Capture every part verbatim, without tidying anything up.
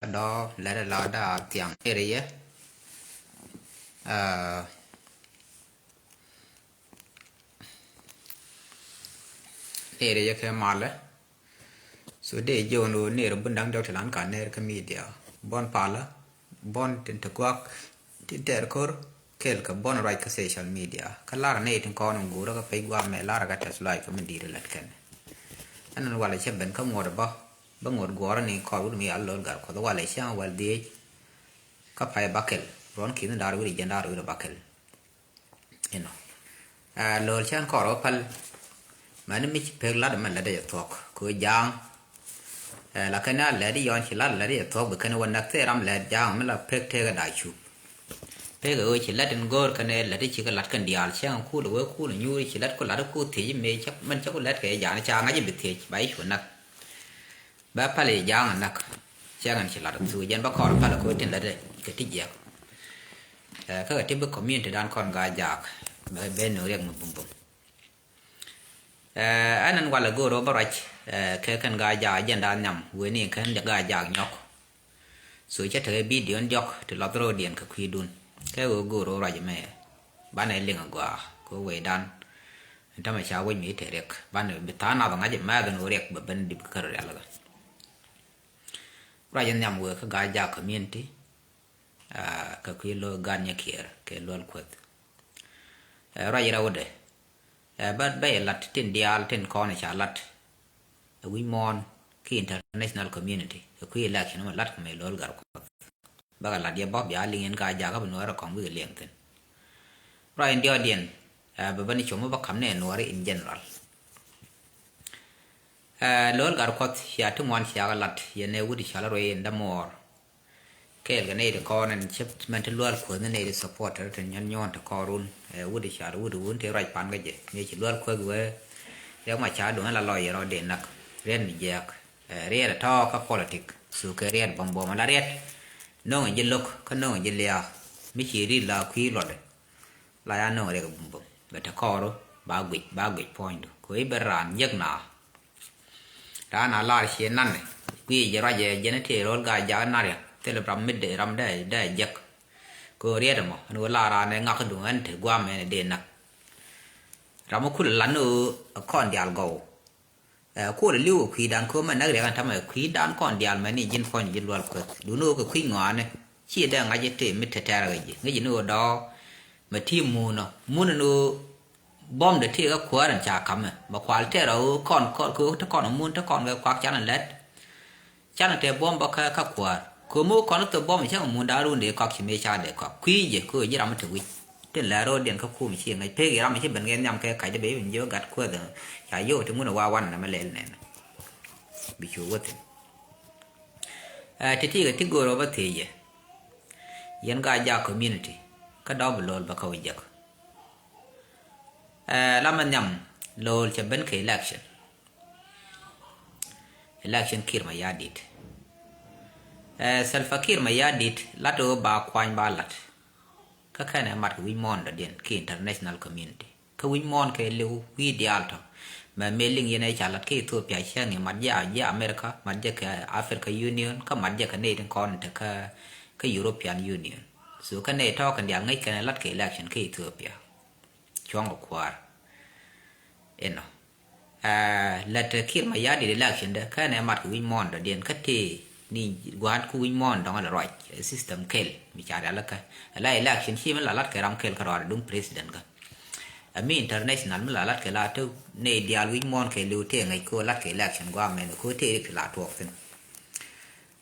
Dɔ lɛt a la da thiaŋ nir yɛ. Ah, nir yɛ kɛ malɛ. So dee jiɔn ɣöö nir bun da̱ŋ diɔk ti lan ka nir kä media. Buɔn palä, buɔn tin te guak, tin tɛɛr ko̱r, kɛl kɛ buɔn ruac kä social media. Kä lar nɛy tin kɔn in guurä kä pec guamɛ lar kä tɛth luac kä mi di̱i̱t lät kɛn. Ɛn walɛ cɛ ben kä ŋuɔt bä, bä ŋuɔt guɔrä ni kɔr wut mi yal Lol Gatkuɔth walɛ cɛ ŋa wal dhiec. Kä pay bakɛl, ruɔn ki̱n dar wut jiɛn dar wut bakɛl. Inɔ. Ɛ, Lol cɛn kɔr wä päl. Mɛn mi ci pek lat mɛ lät jɛ thuɔk kɛ ja̱a̱ŋ. Ɛ, la kɛn a lät yɔn ci lat lät jɛ thuɔk bi kɛn wä näk thɛ ram lät ja̱a̱ŋ mi la pek tek a da cup. Pek ɛ ɣöö ci lät in go̱o̱r kɛn ɛ lät ci kɛ lat kɛn diaal cɛn kul wee kul nyuur ci lät ku lat ku thiec mëë cä mɛn cä ku lät kɛ ja̱a̱ŋ ca ŋa̱c bi thiec ba i̱ cu näk. Bɛ päl i̱ ja̱a̱ŋ näk. Cɛ ŋän ci lat thuk jɛn bä kɔr päl kɛ tin lät kɛ ti jiɛk. Ɛ, kä kɛ ti bi community dan kɔn Gaa-jaak bɛ bɛ nööŋ riɛk mi bumbum. Ɛ, ɛn ɛn walɛ go̱o̱r ɣöö bä ruac, ɛ, kɛ kɛn Gaa-jaak jɛn dan nhiam weni kɛn Gaa-jaak nyɔk. So cä tekɛ bidion diɔk ti lɔth ro̱o̱diɛn kɛ kui̱dun kɛ ɣöö go̱o̱r ɣöö ruac ɛmɛ. Banɛ liŋ agɔaa kɛ ɣöö wecdan. Ɛn tämɛ ca wec mi te riɛk banɛ bi tha̱a̱ŋ nath ŋa̱c ɛmɛth ɛn ɣöö riɛk bɛ ben dip kä rɔ rialikä. Ruac in nhiam wëë kä Gaa-jaak community, aa, kɛ kui̱ lo̱o̱ gan nyɛ kiɛɛr kɛ Lual Kueth. Ɛ, ruac in rɛwdɛ, ɛ, bä bɛ yɛ lat tin diaal tin kɔn ca lat. Ɛ wi̱c muɔ̱ɔ̱n ki international community kɛ kui̱ election mɛ lat kɛ mɛ Lol Gatkuɔth. Bä kɛ lat yɛ bä bia liŋ in Gaa-jaak kä bi Nuäärä kɔŋ wikɛ liɛŋ thi̱n. Ruac in diɔɔdiɛn, ɛ, bɛ ben com bä ka̱m ni Nuäärä in general. Ɛ, Lol Gatkuɔth cia ti ŋuan cia kɛ lat yɛn ɛ wut i̱ cɔal ruëë in dämuɔɔr. Kɛɛl kɛ nɛy ti kɔn ɛn cä mɛn ti Lual Kueth ni nɛy ti supporter ti nyɔn nyɔn ti kɔn run. Ɛ, wut i̱ cɔal wut wun ti ruac pan kä jɛ mi ci Lual Kueth wee. Riɛk ma ca duŋ la lɔc yɛ rɔ dee näk. Riɛt mi jiɛɛk. Ɛ, riɛt ɛ tɔ̱ kä politik. Thuk kɛ riɛt buɔ̱m buɔ̱m ala riɛt. No̱ŋ ji̱ lo̱k kä no̱ŋ ji̱ lia̱a̱. Mi ci ri̱t la kui̱ luɔtdɛ. La ya no̱o̱ŋ riɛk bumbum bɛ te kɔɔru ba guic ba guic puɔ̱nydu kɛ i̱ ben raan jiäk na. Raan a lar cie nanɛ guic jɛ ruacɛ jɛn tëë ro̱l Gaa-jaak nar yɛ thilɛ ram mi dee ram dee dee jiäk. Kɛ ɣöö riɛt ɛmɔ ɛn ɣöö lar raan ɛ ŋak duŋ ɛn te guam ɛn ɛ dee näk. Ram mi kul lan ɣöö ɛ kɔn diaal gɔw. Ɛ, kuɔl li̱w ɛ kui̱dan ko̱mɛ näk riɛk ɛn tamɛ kui̱dan kɔn diaal mɛni ji̱n puɔ̱ny ji̱ Lual Kueth. Duundɛ ɣöö kɛ kui̱ ŋɔaani ci dee ŋa̱c i̱ tëë mi tɛtɛɛr ɣä ji̱ ŋäci ni ɣöö dɔɔ mɛ ti muunɔ mun ɛn ɣöö buɔ̱mdɛ tëë kä kuäär ɛn ca ka̱mɛ mɛ kual tɛɛr ɣä ɣöö kɔn kɔn kɛ ɣöö te kɔn ɛ mun te kɔn kɛ kuak can ɛ lɛt. Canɛ tɛ buɔ̱m bä kä kä kuäär. Ko̱mi wä kɔn thop buɔ̱m cäŋ mun da̱a̱ run dee kɔk ci mëë ca dee kɔk kui̱ jɛ ko̱ ji̱ ram mi te wi̱c. Tin lɛ ro̱o̱diɛn kä kum ci ŋäc pek i̱ ram mi ci ben ŋɛn nhiam kɛ kac dee ben jiök gat kuäth. Ca yio̱w ti ŋun ɛ wa wan nɛ mɛ lɛl nɛn. Bi cu wä thin. Ɛ, ti ti kɛ ti go̱o̱r ɔ bä thiec yɛ. Yɛn Gaa-jaak community kä dɔp bi lo̱l bä kä wä jiäk. Ɛ, la mɛ nhiam lo̱l cɛ ben kɛ election. Election Kiir Mayardit. Ɛ, Salva Kiir Mayardit lat ɣöö ba kuany ba lat. Kä kɛnɛ mat kɛ wi̱c muɔ̱ɔ̱n dɔ̱diɛn ki international community. Kä wi̱c muɔ̱ɔ̱n kɛ li̱w wi̱i̱ diaal tɔ. Mɛ mëë liŋ yɛn ɛ ca lat kä Ethiopia cäŋ i̱ mat jɛ a jɛ America, mat jɛ kɛ Africa Union, kä mat jɛ kɛ nɛy tin kɔn te kä, kä European Union. So kä nɛy tɔ̱ kɛn diaal ŋäc kɛn ɛ lat kɛ election kä Ethiopia. Cuɔ̱ŋ kɛ kuäär. Inɔ. Ɛ, lät Kiir Mayardit election dɛ kä nɛ mat kɛ wi̱c muɔ̱ɔ̱n dɔ̱diɛn kä tëë ni gua̱a̱t ku wi̱c muɔ̱ɔ̱n dɔ̱ŋ ala ruac, ɛ, system kɛl mi ca rial kä. Ala election ci mi la lat kɛ ram kɛl kä rɔɔdɛ duŋ president kä. Ɛ mi international mi la lat kɛ la te nɛy diaal wi̱c muɔ̱ɔ̱n kɛ li̱w tëë ŋäc ko lat kɛ election gua̱a̱ mɛn ko tëë rik ti la tuɔɔk thi̱n.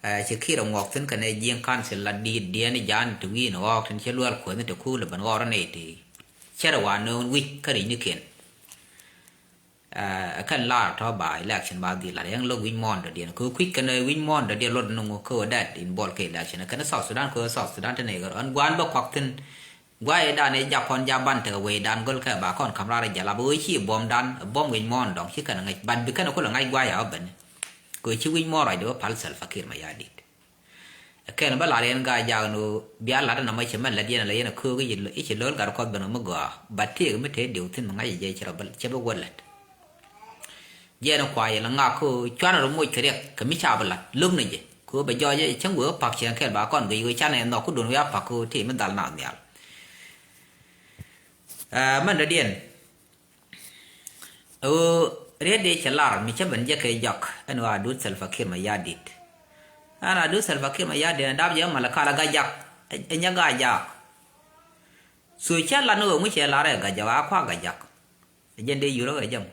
Ɛ, ci Kiir ɛ ŋuɔk thi̱n kɛnɛ ji̱eŋ council la di̱i̱t diɛn i̱ ja̱a̱n ti wi̱i̱ ni ɣɔɔk tin ci Lual Kueth ni ti kuul ɛ ben ɣɔɔr nɛy ti cärɛ wa nööŋ wi̱c kä ri̱c ni ken. Ɛ, ɛ kɛn lar tɔ̱ ba election ba dhil lar yɛn lo̱k wi̱c muɔ̱ɔ̱n dɔ̱diɛn kɛ kui̱c kɛn wi̱c muɔ̱ɔ̱n dɔ̱diɛn luɔt nuŋ kä wä dɛt in buɔl kɛ election kɛn South Sudan kɛ South Sudan ti nɛy kɛ rɔ ɛn gua̱a̱n bä kuak thi̱n. Gua̱a̱ i̱ dan i̱ jak kɔn jaban tekɛ wecdan göl kɛ ba kɔn ka̱m raar i̱ jɛ lap ɣöö ci buɔ̱m dan buɔ̱m wi̱c muɔ̱ɔ̱n dɔ̱ŋ ci kɛn ŋäc but bi kɛn kulɛ ŋa̱c gua̱a̱ ya wä ben. Kɛ ci wi̱c muɔ̱ɔ̱n ruacdɛ wä pal Salva Kiir Mayardit. Ɛ kɛn bä lar yɛn Gaa-jaak ni ɣöö bia lat ɛn amä cɛ mɛn lät yɛn ala yɛn ɛ köök i̱ ci Lol, i̱ ci Lol Gatkuɔth ben ɣä mi gɔaa. But tëëk mi te diw thi̱n mi ŋa̱c jɛ cɛ rɔ bä cɛ bä wä lät. Jɛn ɛ kua yɛl ŋak kä ɣöö cuanɛ rɔ moc kɛ riɛk kɛ mi ca bi lat lo̱k ni jɛ. Kɛ ɣöö bɛ jɔɔc cäŋ wëë pak cieŋ kɛl ba kɔn guic ɣöö canɛ nhɔk ku duun wi̱i̱ a pak kɛ ɣöö tëë mi dhal na nhial. Ɛ, mɛn dɔ̱diɛn. Ɣöö riet dee cɛ lar mi cä ben jɛ kɛ jɔk ɛn ɣöö Adut Salva Kiir Mayardit. Ɛn Adut Salva Kiir Mayardit ɛn dap jɛ mal kal a Gajak. Ɛ nyɛ Gajak. So cä lat ni ɣöö ŋu cɛ lar ɛ Gajak a kua Gajak. Ɛ jɛn dee yurä ɛ jɛ mɔ.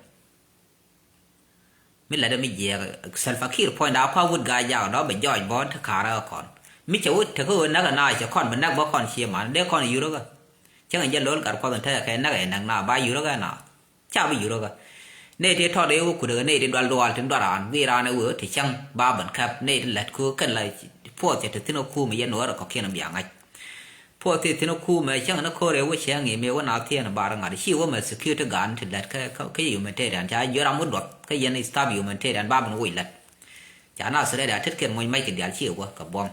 Mi lat mi jiɛɛk Salva Kiir puɔ̱ny da kua wut Gajak dɔ̱ bɛ jɔɔc bɔ te ka̱rä kɔn. Mi cɛ wut te kä ɣöö näk ɛ na cɛ kɔn bɛ näk bä kɔn cie man dee kɔn yurä kä. Cäŋ ɛ jɛ lo̱l gat kuɔth in te kɛ näk ɛ näk na ba yurä kä na. Ca bi yurä kä. Nɛy ti tɔt ëë wä kut ɛ nɛy ti dual dual tin dual raan wi̱i̱ raan ɛ wee ti cäŋ ba ben käp nɛy ti lät ku kɛn la puɔth cɛ ti thin ɛ kuum ɛ yɛn wä rɛ kɔkiɛn ɛ bia ŋa̱c. Puɔth ti thin ɛ kuum ɛ cäŋ ni ko̱r ɛ wä cäŋ ɛ mëë wä na thieen ɛ bar ŋa̱t ci wä mɛ security guard ti lät kä kä humanitarian ca jiö ram wä duɔth kä yɛn staff humanitarian ba ben wi̱i̱ lät. Ca na Australia tet kɛn muɔ̱ny mac kɛ diaal ci wä kɛ buɔ̱m.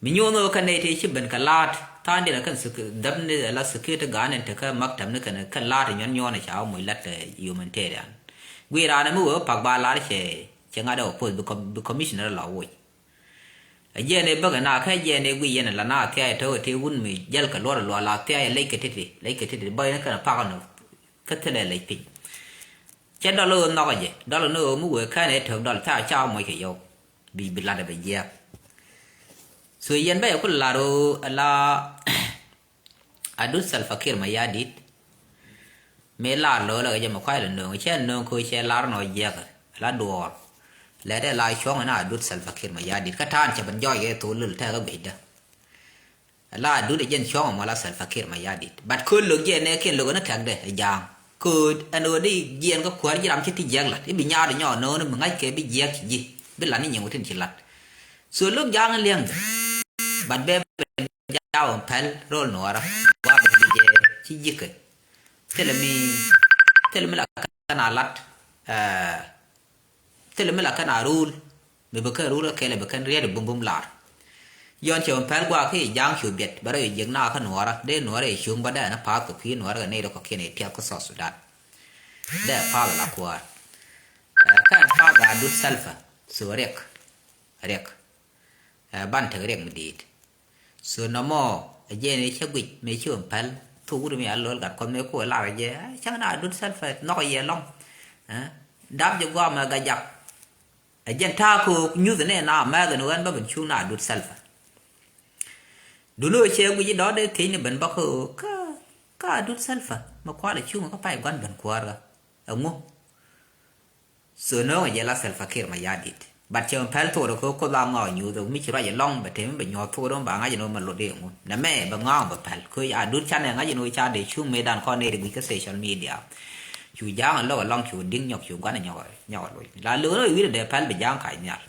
Mi nyuɔn ɣöö kɛn nɛy tëë ci ben kɛ la̱a̱t tha̱a̱ŋdiɛn kɛn dhäpni ala security guard in tekä maktabni kɛn kɛn la̱a̱t nyuɔn nyuɔn ca wä moc la̱t humanitarian. Guiy raan mi wee wä pak ba la̱a̱t cɛ cɛ ŋa̱t ɛ wä poth bi commissioner la woc. Ɛ jiɛn ɛ bäkɛ na kä jiɛn ɛ guiy yɛn la na thia̱a̱c tɔ̱ ɛ tëë wun mi jäl kɛ luɔr ɛ luɔr la thia̱a̱c ɛ lec kɛ titi lec kɛ titi bäkɛ ni kɛn pak ni kä thilɛ lec piny. Cɛ dɔl ɣöö nhɔkɛ jɛ dɔl ni ɣöö mi wee kɛn ɛ tök dɔl ca ca moc kɛ yɔw. Bi bi lat ɛ bɛ jiɛk. So yɛn bɛ yɛ ku lar ɣöö ala Adut Salva Kiir Mayardit. Mëë lar lo̱o̱ lɛ kɛ jɛ mɛ kuay lɛ nööŋ cɛ nööŋ kɛ cɛ lar nɔ jiɛk. Ala duɔɔr lɛ dee la cuɔ̱ŋ ɛn Adut Salva Kiir Mayardit kä ta̱a̱n cɛ ben jɔɔc kɛ thok lul tɛk kä guic dä. Ala Adut ɛ jɛn cuɔ̱ŋ ɛmɔ la Salva Kiir Mayardit but kööl lo̱k jiɛn nɛ kiɛn lo̱k ɛn kɛk dɛ ɛ ja̱a̱ŋ. Kööt ɛn ɣöö di jiɛn kä kuäär ji̱ ram ci ti jiɛk lat i̱ bi nyaat nyɔɔk no̱o̱n i̱ mi ŋa̱c kɛ bi jiɛk ci ji̱ bi lat ni nyiŋ wä tin ci lat. So lo̱k ja̱a̱ŋ in liɛŋ dɛ but bɛ ben ja̱a̱ŋ pɛl ro̱l nuɔɔrä gua̱a̱ ben bi jɛ ci ji̱kɛ. Thilɛ mi thilɛ mi la kɛn a lat. Thilɛ mi la kɛn a rul mi bi kɛn rul kä kɛlɛ bi kɛn riet bum bum lar. Yɔn cɛ wä pɛl guak ki ja̱a̱ŋ cu biɛt bɛ rɔ yɛ jiɛk na kä nuɔɔrä dee nuɔɔrä yɛ cuŋ bä dee ni path kɛ kui̱ nuɔɔrä kɛ nɛy rɔ kɔkiɛn yɛ tiɛth kä South Sudan. Dee path la kuäär. Kä ɛn path a Adut Salva so riɛk riɛk. Ban tek riɛk mi di̱i̱t. So nɔmɔ ɛ jɛn ɛ cä guic mëë ci wä pɛl thok wut mi a lo̱l gat kɔn mëë kuɔ lar ɛ jɛ cäŋ na Adut Salva nhɔk ɛ yɛ lɔŋ. Dap jɛ guam ɛ Gajak. Ɛ jɛn ta̱a̱ ko̱o̱k nyuth nɛ na mɛth ɛn ɣän bä ben cuŋ na Adut Salva. Duni ɣöö cɛ guic i̱ dɔ̱ɔ̱dɛ thiecni ben bä kä ɣöö kä kä Adut Salva mɛ kual ɛ cuŋ kä pay gua̱n ben kuäärä. Ɛŋu? So nööŋɛ jɛ la Salva Kiir Mayardit. But cɛ mɛ pɛl thok dɛ kä koth a ŋɔak nyuuth mi ci ruac ɛlɔŋ bɛ temi bɛ nyuɔth thok dɛ mɛ ba ŋa̱c ɛn ɣöö mɛ lot dee ŋun nɛ mɛ bɛ ŋa̱a̱ŋ bɛ pɛl kä Adut canɛ ŋa̱c ɛn ɣöö ca dee cuŋ mëëdan kɔn nɛy ti guic kä social media. Cu ja̱a̱ŋ ɛ lo̱k ɛlɔŋ cu di̱ŋ nyɔk cu gua̱n ɛ nyɔk ɛ nyɔk ɛ loc la lo̱k ni wi̱cdɛ dee pɛl bɛ ja̱a̱ŋ kac nhial.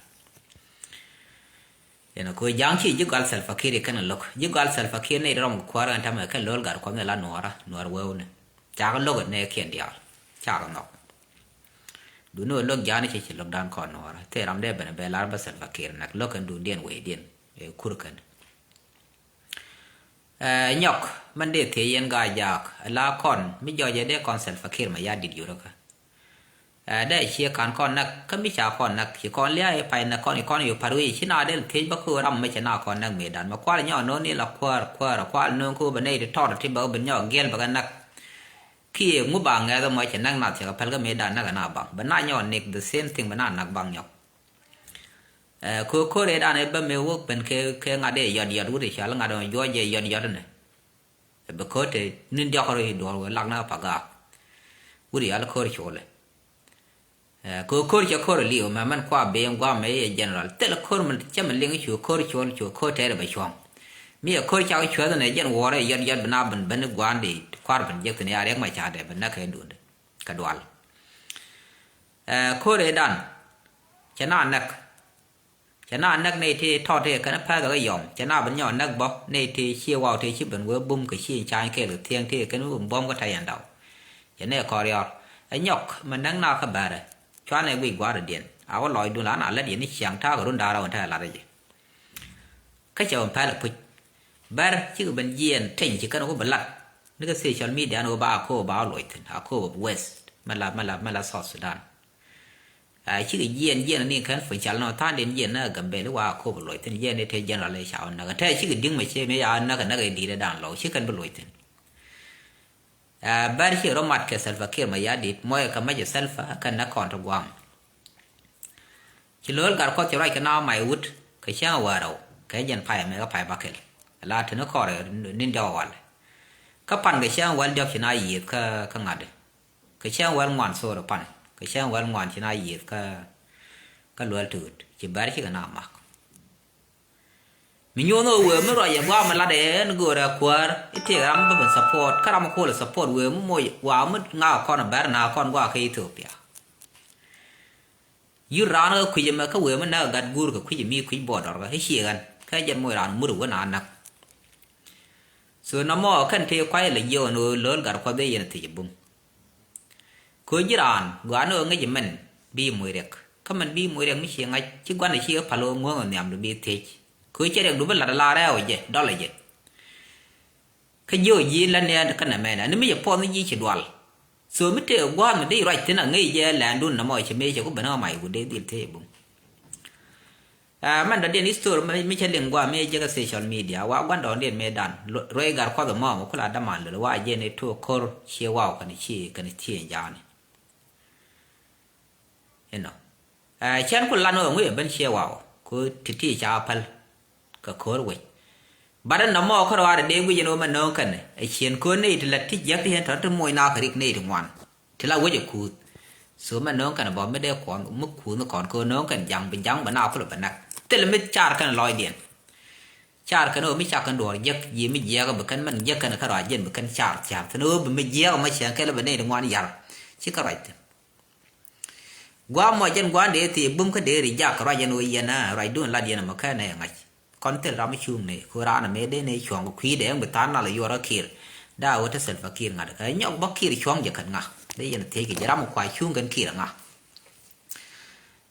Yɛn ɛ ko̱ ja̱a̱ŋ ci ji̱ gɔal Salva Kiir yɛ kɛn ɛ lo̱k ji̱ gɔal Salva Kiir nɛy ti rɔm kɛ kuäär ɛn tɛmɛ kɛn lo̱l gat kuɔth ni la nuɔɔrä nuɔɔr wewni. Cakɛ lo̱k ɛ nɛɛkiɛn diaal cakɛ nhɔk. Duni ɛ lo̱k ja̱a̱ŋ ni ci ci lo̱kdan kɔn nuɔɔrä thil ram dee ben ɛ bɛ lar bä Salva Kiir nak lo̱k kɛn dundiɛn wecdiɛn ɛ kur kɛn. Ɛ nyɔk mɛn dee thiec yɛn Gaajaak ɛ la kɔn mi jɔɔcɛ dee kɔn Salva Kiir Mayardit yurä kä. Ɛ dee ciɛ kan kɔn näk kä mi ca kɔn näk ci kɔn lia̱a̱ i̱ pay näk kɔn i̱ kɔn i̱ pa̱r wec ci na dee thiec bä kä ram mɛ cɛ na kɔn näk mëëdan mɛ kual nyɔk no̱o̱n i̱ la kuäär kuäär kual no̱o̱n kä bɛ nɛy ti tɔɔr ti bɛ bɛ nyɔk giɛl bɛ kɛ näk. Kiɛ ŋu ba ŋɛth ɛmɔ cɛ näk na thiɛk ɛ päl kä mëëdan näk ɛ na baŋ bɛ na nyɔk nik the same thing bɛ na näk baŋ nyɔk. Ɛ ko̱ ko̱r ëëdan ɛ bä mëë wä ben kɛ kɛ ŋa̱t ëë yɔt yɔt wut ɛ cɔal ŋa̱t ɛ juɔc ɛ yɔt yɔt ɛnɛ. Ɛ bɛ ko̱r te ni̱n diɔk rɔ i̱ duɔl wee lak na pa gaak. Wut ɛ yɔal ko̱r col ɛ. Ɛ ko̱ ko̱r cɛ ko̱r ɛ liw mɛ mɛn kua ben guam ɛ yɛ general thilɛ ko̱r mi cɛ mi liŋ cu ko̱r col cu ko̱r tɛɛr ɛ bɛ cuɔ̱ŋ. Mi ɛ ko̱r cak cuäth ɛnɛ jɛn wuɔrɛ yɔt yɔt bi na ben ben gua̱a̱n di kua̱r ben jek thi̱n ya riɛk ma ca̱a̱dɛ ben näk kɛ duundɛ. Kɛ dual. Ɛ ko̱r ëëdan cɛ na näk. Cɛ na näk nɛy tëë tɔt tëë kɛn pɛ̈th ɛ kɛ yɔm cɛ na ben nyɔk näk bä nɛy tëë cië waw tëë ci ben wee bum kɛ ci ca̱a̱ny kɛɛl kɛ thiɛŋ tëë kɛn wee buɔ̱m kä tɛ̈c ɛn daw. Cɛ nɛy kɔriɔr ɛ nyɔk mɛ näk na kä bɛ̈rɛ. Cuanɛ guic gua̱a̱r ɛ diɛn a wä lɔcdun la na lät yɛn ni ciaŋ ta̱a̱ kɛ run da̱a̱r a wä tɛ̈ lat ɛ jɛ. Kä cɛ wä pɛl ɛ puc bɛr cikɛ ben jiɛɛn teny ci kɛn wä bi lat. Ni kɛ social media ni wä ba a ko̱o̱p ba wä luɔc thi̱n a ko̱o̱p west mɛ la mɛ la mɛ la South Sudan. Ɛ, cikɛ jiɛn, jiɛn ni kɛn puɔ̱ny cal nɔ tha̱a̱ŋ diɛn jiɛn ni Gambɛl wa kop luɔc thi̱n, jiɛn ni te general ca wä näk. Tɛ cikɛ di̱ŋ mɛ cie mëë ca näk, näk ɛ di̱t ɛ da̱a̱n lɔw, ci kɛn bi luɔc thi̱n. Ɛ, bɛr ci rɔ mat kɛ Salva Kiir Mayardit, mɔyɛ kɛ mɛc ɛ Salva kɛn näk kɔn ti guam. Ci lo̱l gat kuɔth ci ruac kɛ na may wut kɛ cäŋ wäl rɛw kɛ jɛn pay mɛ kɛ pay bakɛl. La tini kɔrɛ nin diɔk wal. Kä pan kɛ cäŋ wäl diɔk ci na yiëth kä, kä ŋa̱t. Kɛ cäŋ wäl ŋuan, sorry, pan kɛ cäŋ wäl ŋuan ci na yiëth kä, kä luäl tuut ci bɛr cikɛ na mak. Mi nyuɔ̱n ɣöö wëë mi ruac ɛ gua̱a̱m mi lat ɛ ɛn göörɛ kuäär i̱ tëëk ram mi bä ben support, kä ram mi kuɔl ɛ support wëë mi moc wa̱a̱ mi ŋa̱k kɔn ɛ bɛr na̱a̱k kɔn gua̱a̱ kä Ethiopia. Yut raan kä kui̱c ɛmɛ kä wëë mi näk gat guur kɛ kui̱c ɛmi kui̱c border kä i̱ cie ɣän kä jɛn moc raan mur ɛ wä na näk. So nɔmɔ kɛn tëë kuay lɛ jiɔn ɣöö lo̱l gat kuɔth ëë yɛn thiec ɛ bum. Kɛ ɣöö ji̱ raan gɔaa ni ɣöö ŋäc ɛmɛn bi moc riɛk. Kä mɛn bi moc riɛk mi cie ŋa̱c ci gua̱n ɛ ci ɣä pal ɣöö ŋuäŋ ɛ nhiamdu bi thiec. Kɛ ɣöö cɛ riɛkdu bi lat ɛ la rɛɛw ɛ jɛ dɔl ɛ jɛ. Kä jiök ji̱ la niɛn kä nɛ mɛn ani mi cɛ puɔth ni ji̱ ci dual. So mi tëë gua̱a̱th mi dee ruac thi̱n a ŋäc jɛ lɛndun nɔmɔ cɛ mëë cɛ ku ben ɣä mac wut dee dhil thiec bum. Ɛ mɛn dɔ̱diɛn history mi, mi cä liŋ gua̱a̱ mi jɛ kä social media wa gua̱n dɔ̱diɛn mëë dan ruec gat kuɔth ɛmɔ mi kula daman lol wa jɛ ni tuɔɔk ko̱r cie waw kɛn ci kɛn thieeny jaani. Inɔ. Ɛ cɛn ku lan ɣöö ŋui̱ ɛ ben ciɛ waw ku ti ti ca päl kɛ ko̱r wec. Bat ɛn nɔmɔ kä ruaadɛ dee guic ɛn ɣöö mɛ nööŋ kɛn ɛ ciɛn ko̱r nɛy ti la ti jiäk ti yɛn tɔ̱ ti moc naath kɛ rik nɛy ti ŋuan ti la wec ɛ kuuth. So mɛ nööŋ kɛn ɛ bä mi dee kuɔn mi kuuth ni kɔn ko̱r nööŋ kɛn ja̱ŋ bi ja̱ŋ bɛ naath kulɛ bɛ näk thilɛ mi car kɛn lɔcdiɛn. Car kɛn ɣöö mi cak kɛn duɔɔr jiäk ji̱ mi jiɛk bi kɛn mɛn jiäk kɛn kä ruac jiɛn bi kɛn car thia̱r thin ɣöö bi mi jiɛk mɛ ciɛn kɛl bɛ nɛy ti ŋuan yar. Ci kä ruac thin. Gua̱a̱ mɔ jɛn gua̱a̱n dee thii bum kä dee ri jak ruac ɛn ɣöö yɛn a ruacdun lat yɛn ɛmɔ kä nɛ ŋa̱c. Kɔn thil ram mi cuŋ ni ku raan ɛmɛ dee ni cuɔ̱ŋ kɛ kui̱dɛ ɛŋ bi tha̱a̱n nal yuɔr kä Kiir. Daa ɣöö te Salva Kiir ŋa̱t ɛ kɛ nyɔk bä Kiir cuɔ̱ŋ jɛ kɛn ŋa̱. Dee yɛn thiec kɛ jɛ ram mi kua cuŋ kɛn Kiir ɛ ŋa̱.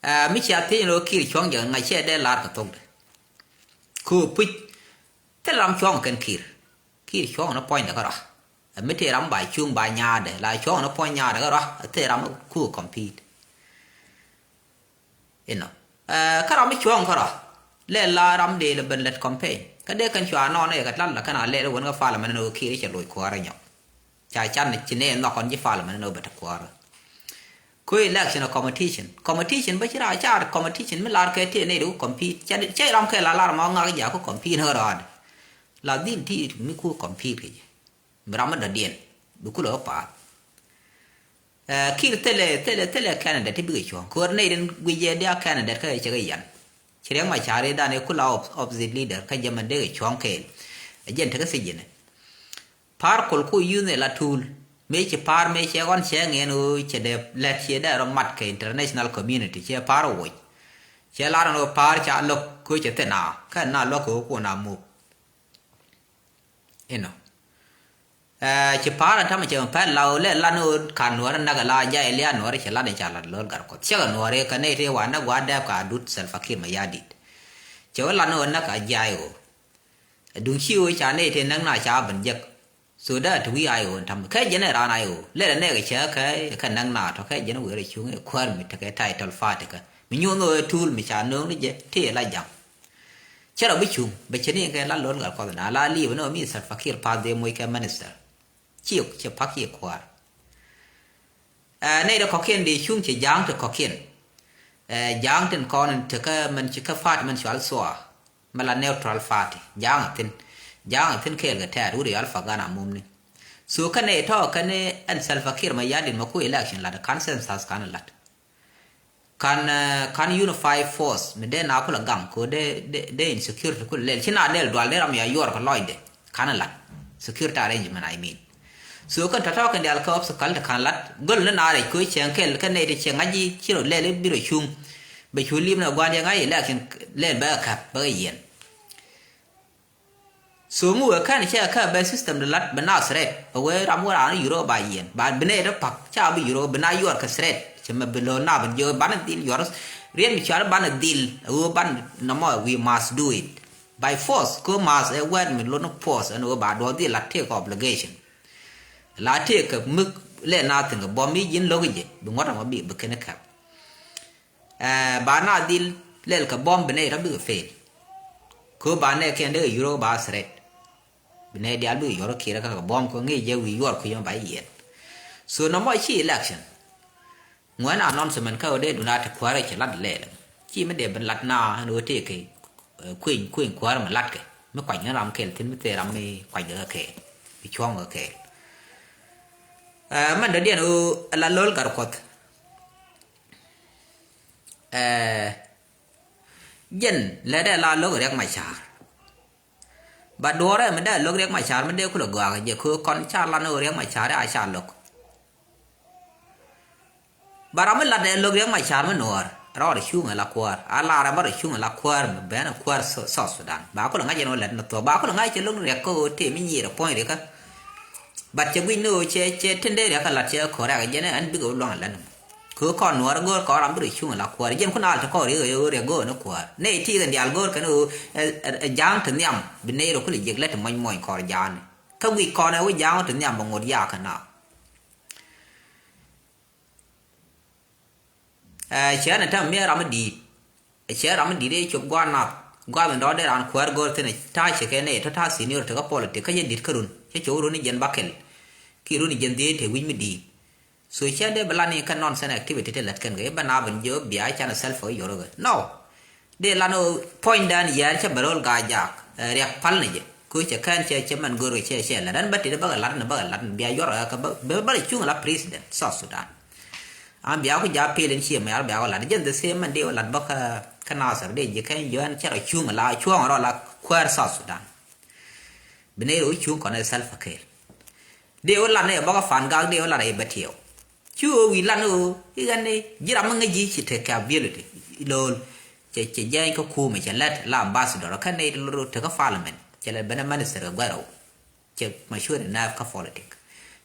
Ɛ mi cia thiec ni ɣöö Kiir cuɔ̱ŋ jɛ ŋa̱ cɛ dee lar kɛ thokdɛ. Kɛ ɣöö puc thil ram cuɔ̱ŋ kɛn Kiir. Kiir cuɔ̱ŋ ni puɔ̱nydɛ kärɔa. Ɛ mi tëë ram ba cuŋ ba nyaatdɛ la cuɔ̱ŋ ni puɔ̱ny nyaatdɛ kärɔa ɛ tëë ram ku compete. Inɔ. Ɛ kä ram mi cuɔ̱ŋ kärɔa lɛ la ram dee lɛ ben lät campaign kä dee kɛn cua nɔɔn ɛ kɛ lat la kɛn a lɛl wän kä parliament ni ɣöö Kiir cɛ loc kuäärä nyɔk. Ca can ci nɛ nhɔk kɔn ji̱ parliament ni ɣöö bɛ te kuäärä. Ku election a competition. Competition bä ci raa car competition mi lar kɛ tëë nɛy di ku compete. Cɛ, cɛ ram kɛ la lar ma ŋak ja ku compete ni ɣä rɔɔdɛ. La dhil ti mi ku compete kɛ jɛ. Bi ram mi dɔ̱diɛn. Bi kulɛ ɣä pa̱a̱th. Ɛ, Kiir thilɛ, thilɛ, thilɛ candidate ti bikɛ cuɔ̱ŋ. Kɛ ɣöö nɛy rin guic jɛ dia candidate kä cɛ kɛ yan. Ci Riɛk Macar i̱ dan i̱ kula op-, opposite leader kä jɛ mɛn dee kɛ cuɔ̱ŋ kɛɛl. Ɛ jɛn tekɛ thiec jɛnɛ. Pa̱a̱r kol ku yuth ni la tuul. Mëë ci pa̱a̱r mëë cɛ ɣɔn cɛ ŋɛn ɣöö cɛ dee lɛt ciɛ dee rɔ mat kɛ international community ciɛ pa̱a̱r woc. Ciɛ lar ni ɣöö pa̱a̱r ca lo̱k kä cɛ thi̱n a kä na luäk kɛ ɣöö kun a muk. Inɔ. Ɛ, ci pa̱a̱r a ta̱mɛ cɛ mɛ pɛl la ɣöö lɛ lan ɣöö ka̱n nuɔ̱ɔ̱r näk ɛ la jay lia̱a̱ nuɔ̱ɔ̱r cɛ lan i̱ ca lat lo̱l gat kuɔth. Cɛ kɛ nuɔ̱ɔ̱r i̱ kɛ nɛy tëë wa näk gua̱a̱r dɛɛp ka dut Salva Kiir Mayardit. Cɛ wä lan ɣöö näk a jay ɣöö. Duŋ ci ɣöö ca nɛy tëë näk na ca ben jek. So dee a te wi̱i̱ a ɣöö ta̱mɛ. Kɛ jɛn ɛ raan a ɣöö. Lɛ lɛ nɛɛk cɛ kɛ, kɛ näk na tɔ kɛ jɛn ɛ wëë rɛ cuŋ ɛ kuäär mi tekɛ title party kɛ. Mi nyuɔ̱n ɣöö ɛ tuul mi ca nööŋ ni jɛ tëë la ja̱ŋ. Cä rɔ bi cuŋ bɛ cɛ ni kɛ la lo̱l gat kuɔth na la li̱i̱ bɛ ni ɣöö mi Salva Kiir pa̱th dee moc kɛ minister. Ciɛ, ciɛ pa̱k ciɛ kuäär. Ɛ, nɛy dee kɔ̱kiɛn dee cuŋ cɛ ja̱a̱ŋ te kɔ̱kiɛn. Ɛ, ja̱a̱ŋ tin kɔn in tekä mɛn ci kä party mɛn cual thua. Mɛ la neutral party. Ja̱a̱ŋ a thi̱n. Ja̱a̱ŋ a thi̱n kɛɛl kɛ tɛɛt wut ɛ yɔal pa̱k gan a mumni. So kä nɛy tɔ̱ kɛn ɛn Salva Kiir Mayardit mɛ ku election lat consensus kan lat. Kan, ɛ, kan unified force mi dee na kulɛ gaŋ ko dee, dee, dee insecurity kulɛ lɛl ci na dee dual dee ram ya yuɔr kɛ lɔcdɛ. Kan lat security arrangement, I mean. So kɛn tɔ̱tɔ̱ kɛn dial kɛ obstacle te kan lat göl ni na rɛc ko cɛŋ kɛl kɛn nɛy ti cɛ ŋa̱c ji̱ ci rɔ lɛl i̱ bi rɔ cuŋ. Bɛ cu li̱m ni gua̱n yɛ ŋa̱c election lɛl bɛ kɛ käp bɛ kɛ yiɛn. So mi wee kɛn cɛ kä bɛ system di lat bɛ na threat bɛ wee ram wä raan yuro ba yiɛn ba bi nɛ ri pak ca bi yuro bi na yuɔr kɛ threat cɛ mɛ bi lo̱o̱ na bi jiö banɛ dhil yuɔr. Riet mi cuar banɛ dhil a wee ban nɔmɔ, we must do it by force. Ko must ɛ wɛt mi lo̱n force ɛn wee ba duɔ dhil la take obligation. La take kɛ mi lɛ na thin kɛ bɔ mi ji̱n lo̱k jɛ bi ŋuɔ̱t ɛmɔ bi bi kɛn kɛp. Ɛ, ba na dhil lɛl kɛ bɔm bi nɛy rɔ bikɛ fail. Kɛ ba nɛ kɛn dee yurok ba threat. Bi nɛy dial bikɛ yɔr kir kä kɛ bɔm kɛ ŋi̱i̱c jɛ wi̱i̱ yuɔr kui̱ yɔm ba yiɛn. So nɔmɔ ci election. Ŋuɛn announcement kä ɣöö dee dun a te kuäärä cɛ lat lɛɛl. Ci mi dee ben lat na ɛn ɣöö tëëkɛ, eh, kueny, kueny kuäärä mi latkɛ. Mi kuany ɣän ram kɛɛl thi̱n mi thëë ram mi kuanykɛ kɛ kɛɛl. Mi cuɔ̱ŋkɛ kɛ kɛɛl. Eh, mɛn dɔ̱diɛn ɣöö ɛ la lo̱l gat kuɔth. Eh, jɛn lɛ dee la lo̱k Riɛk Macar. Ba duɔ̱ɔ̱rɛ mi dee lo̱k Riɛk Macar mi dee kulɛ gɔaa kɛ jɛ kɛ ɣöö kɔn ca lan ɣöö Riɛk Macar a ca lo̱k. Ba ram mi lat ɛ lo̱k Riɛk Macar mi nuɔɔr rɔɔdɛ cuŋ ɛ la kuäär. A lar ɛ bä rɔ cuŋ ɛ la kuäär mi ben ɛ kuäär Sou-, South Sudan. Ba kulɛ ŋa̱c ɛn ɣöö lät ni thuɔ̱k. Ba kulɛ ŋa̱c cɛ lo̱k ni Riɛk kä ɣöö tëë mi nyiir ɛ puɔ̱ny Riɛk kä. But cɛ guic ni ɣöö cɛ, cɛ tin dee Riɛk kä lat cɛ kɔrɛk ɛ jɛn ɛ ɛn bikɛ wä luaŋ ɛ lät ni mɔ. Kɛ ɣöö kɔn nuɔɔr ɛ go̱o̱r kɔn ram bi rɔ cuŋ ɛ la kuäär. Jɛn kun al te kɔn Riɛk ɛ ɣöö Riɛk go̱o̱r ni kuäär. Nɛ iti kɛ diaal go̱o̱r kɛn ɣöö ɛ, ɛ, ɛ ja̱a̱ŋ te nhiam bi nɛy rɔ kulɛ jiɛk lät te muɔ̱ny muɔ̱ny kɔr ja̱a̱ŋni. Kä guic kɔn ɛ wä ja̱a̱ŋ te nhiam bɛ ŋot yaak kä na. Ɛ, cɛ ni tɛm mi ram mi di̱i̱t. Ɛ, cɛ ram mi di̱i̱t ëë cop gua̱a̱th nath. Gua̱a̱th in dɔ̱ŋ dee raan kuäär go̱r thi̱n ɛ ta̱a̱ cɛ kɛ nɛy tɔ̱ ta̱a̱ senior tekä politic kä cɛ di̱t kä run. Cɛ cop run ni jɛn bäkɛl. Ki run ni jɛn dhiec te wi̱c mi di̱i̱t. So cɛ dee bɛ lat ni kä nonsense activity te lät kɛn kɛ i̱ bɛ na ben jiök bia canɛ self kä yorokɛ. No. Dee lan ɣöö puɔ̱nydan yɛɛr cä bɛ ro̱l Gaa-jaak, eh, Riɛk pal ni jɛ. Kɛ ɣöö cɛ kɛn cɛ, cɛ mɛn go̱o̱r kɛ cɛ, cɛ lat. Ɛn bä tit bä kɛ lat ni bä kɛ lat ni bia yuɔr ɛ kɛ bä, bä, bä rɔ cuŋ la president South Sudan. An bia ku ja pil in cie mɛr bia ku lat. Jɛn the same mɛn dee ku lat bä kä, kä Nasir dee ji̱ kɛn yɔn cɛ rɔ cuŋ la, cuɔ̱ŋ rɔ la kuäär South Sudan. Bi nɛy rɔ cuŋ kɔn ɛ Salva Kiir. Dee wä lan ɛ bä kä Fangak, dee wä lan ɛ bä tiɛw. Ci ɣöö wi̱i̱ lan ɣöö i̱ ɣän i̱ ji̱ ram mi ŋäc ji̱ ci tekɛ ability. Lo̱l cɛ, cɛ jɛny kä kumɛ cɛ lät la ambassador kä nɛy ti lo̱l tekä parliament. Cɛ lɛ ben ɛ minister kɛ guɛ̈t rɛw. Cɛ mature enough kä politic.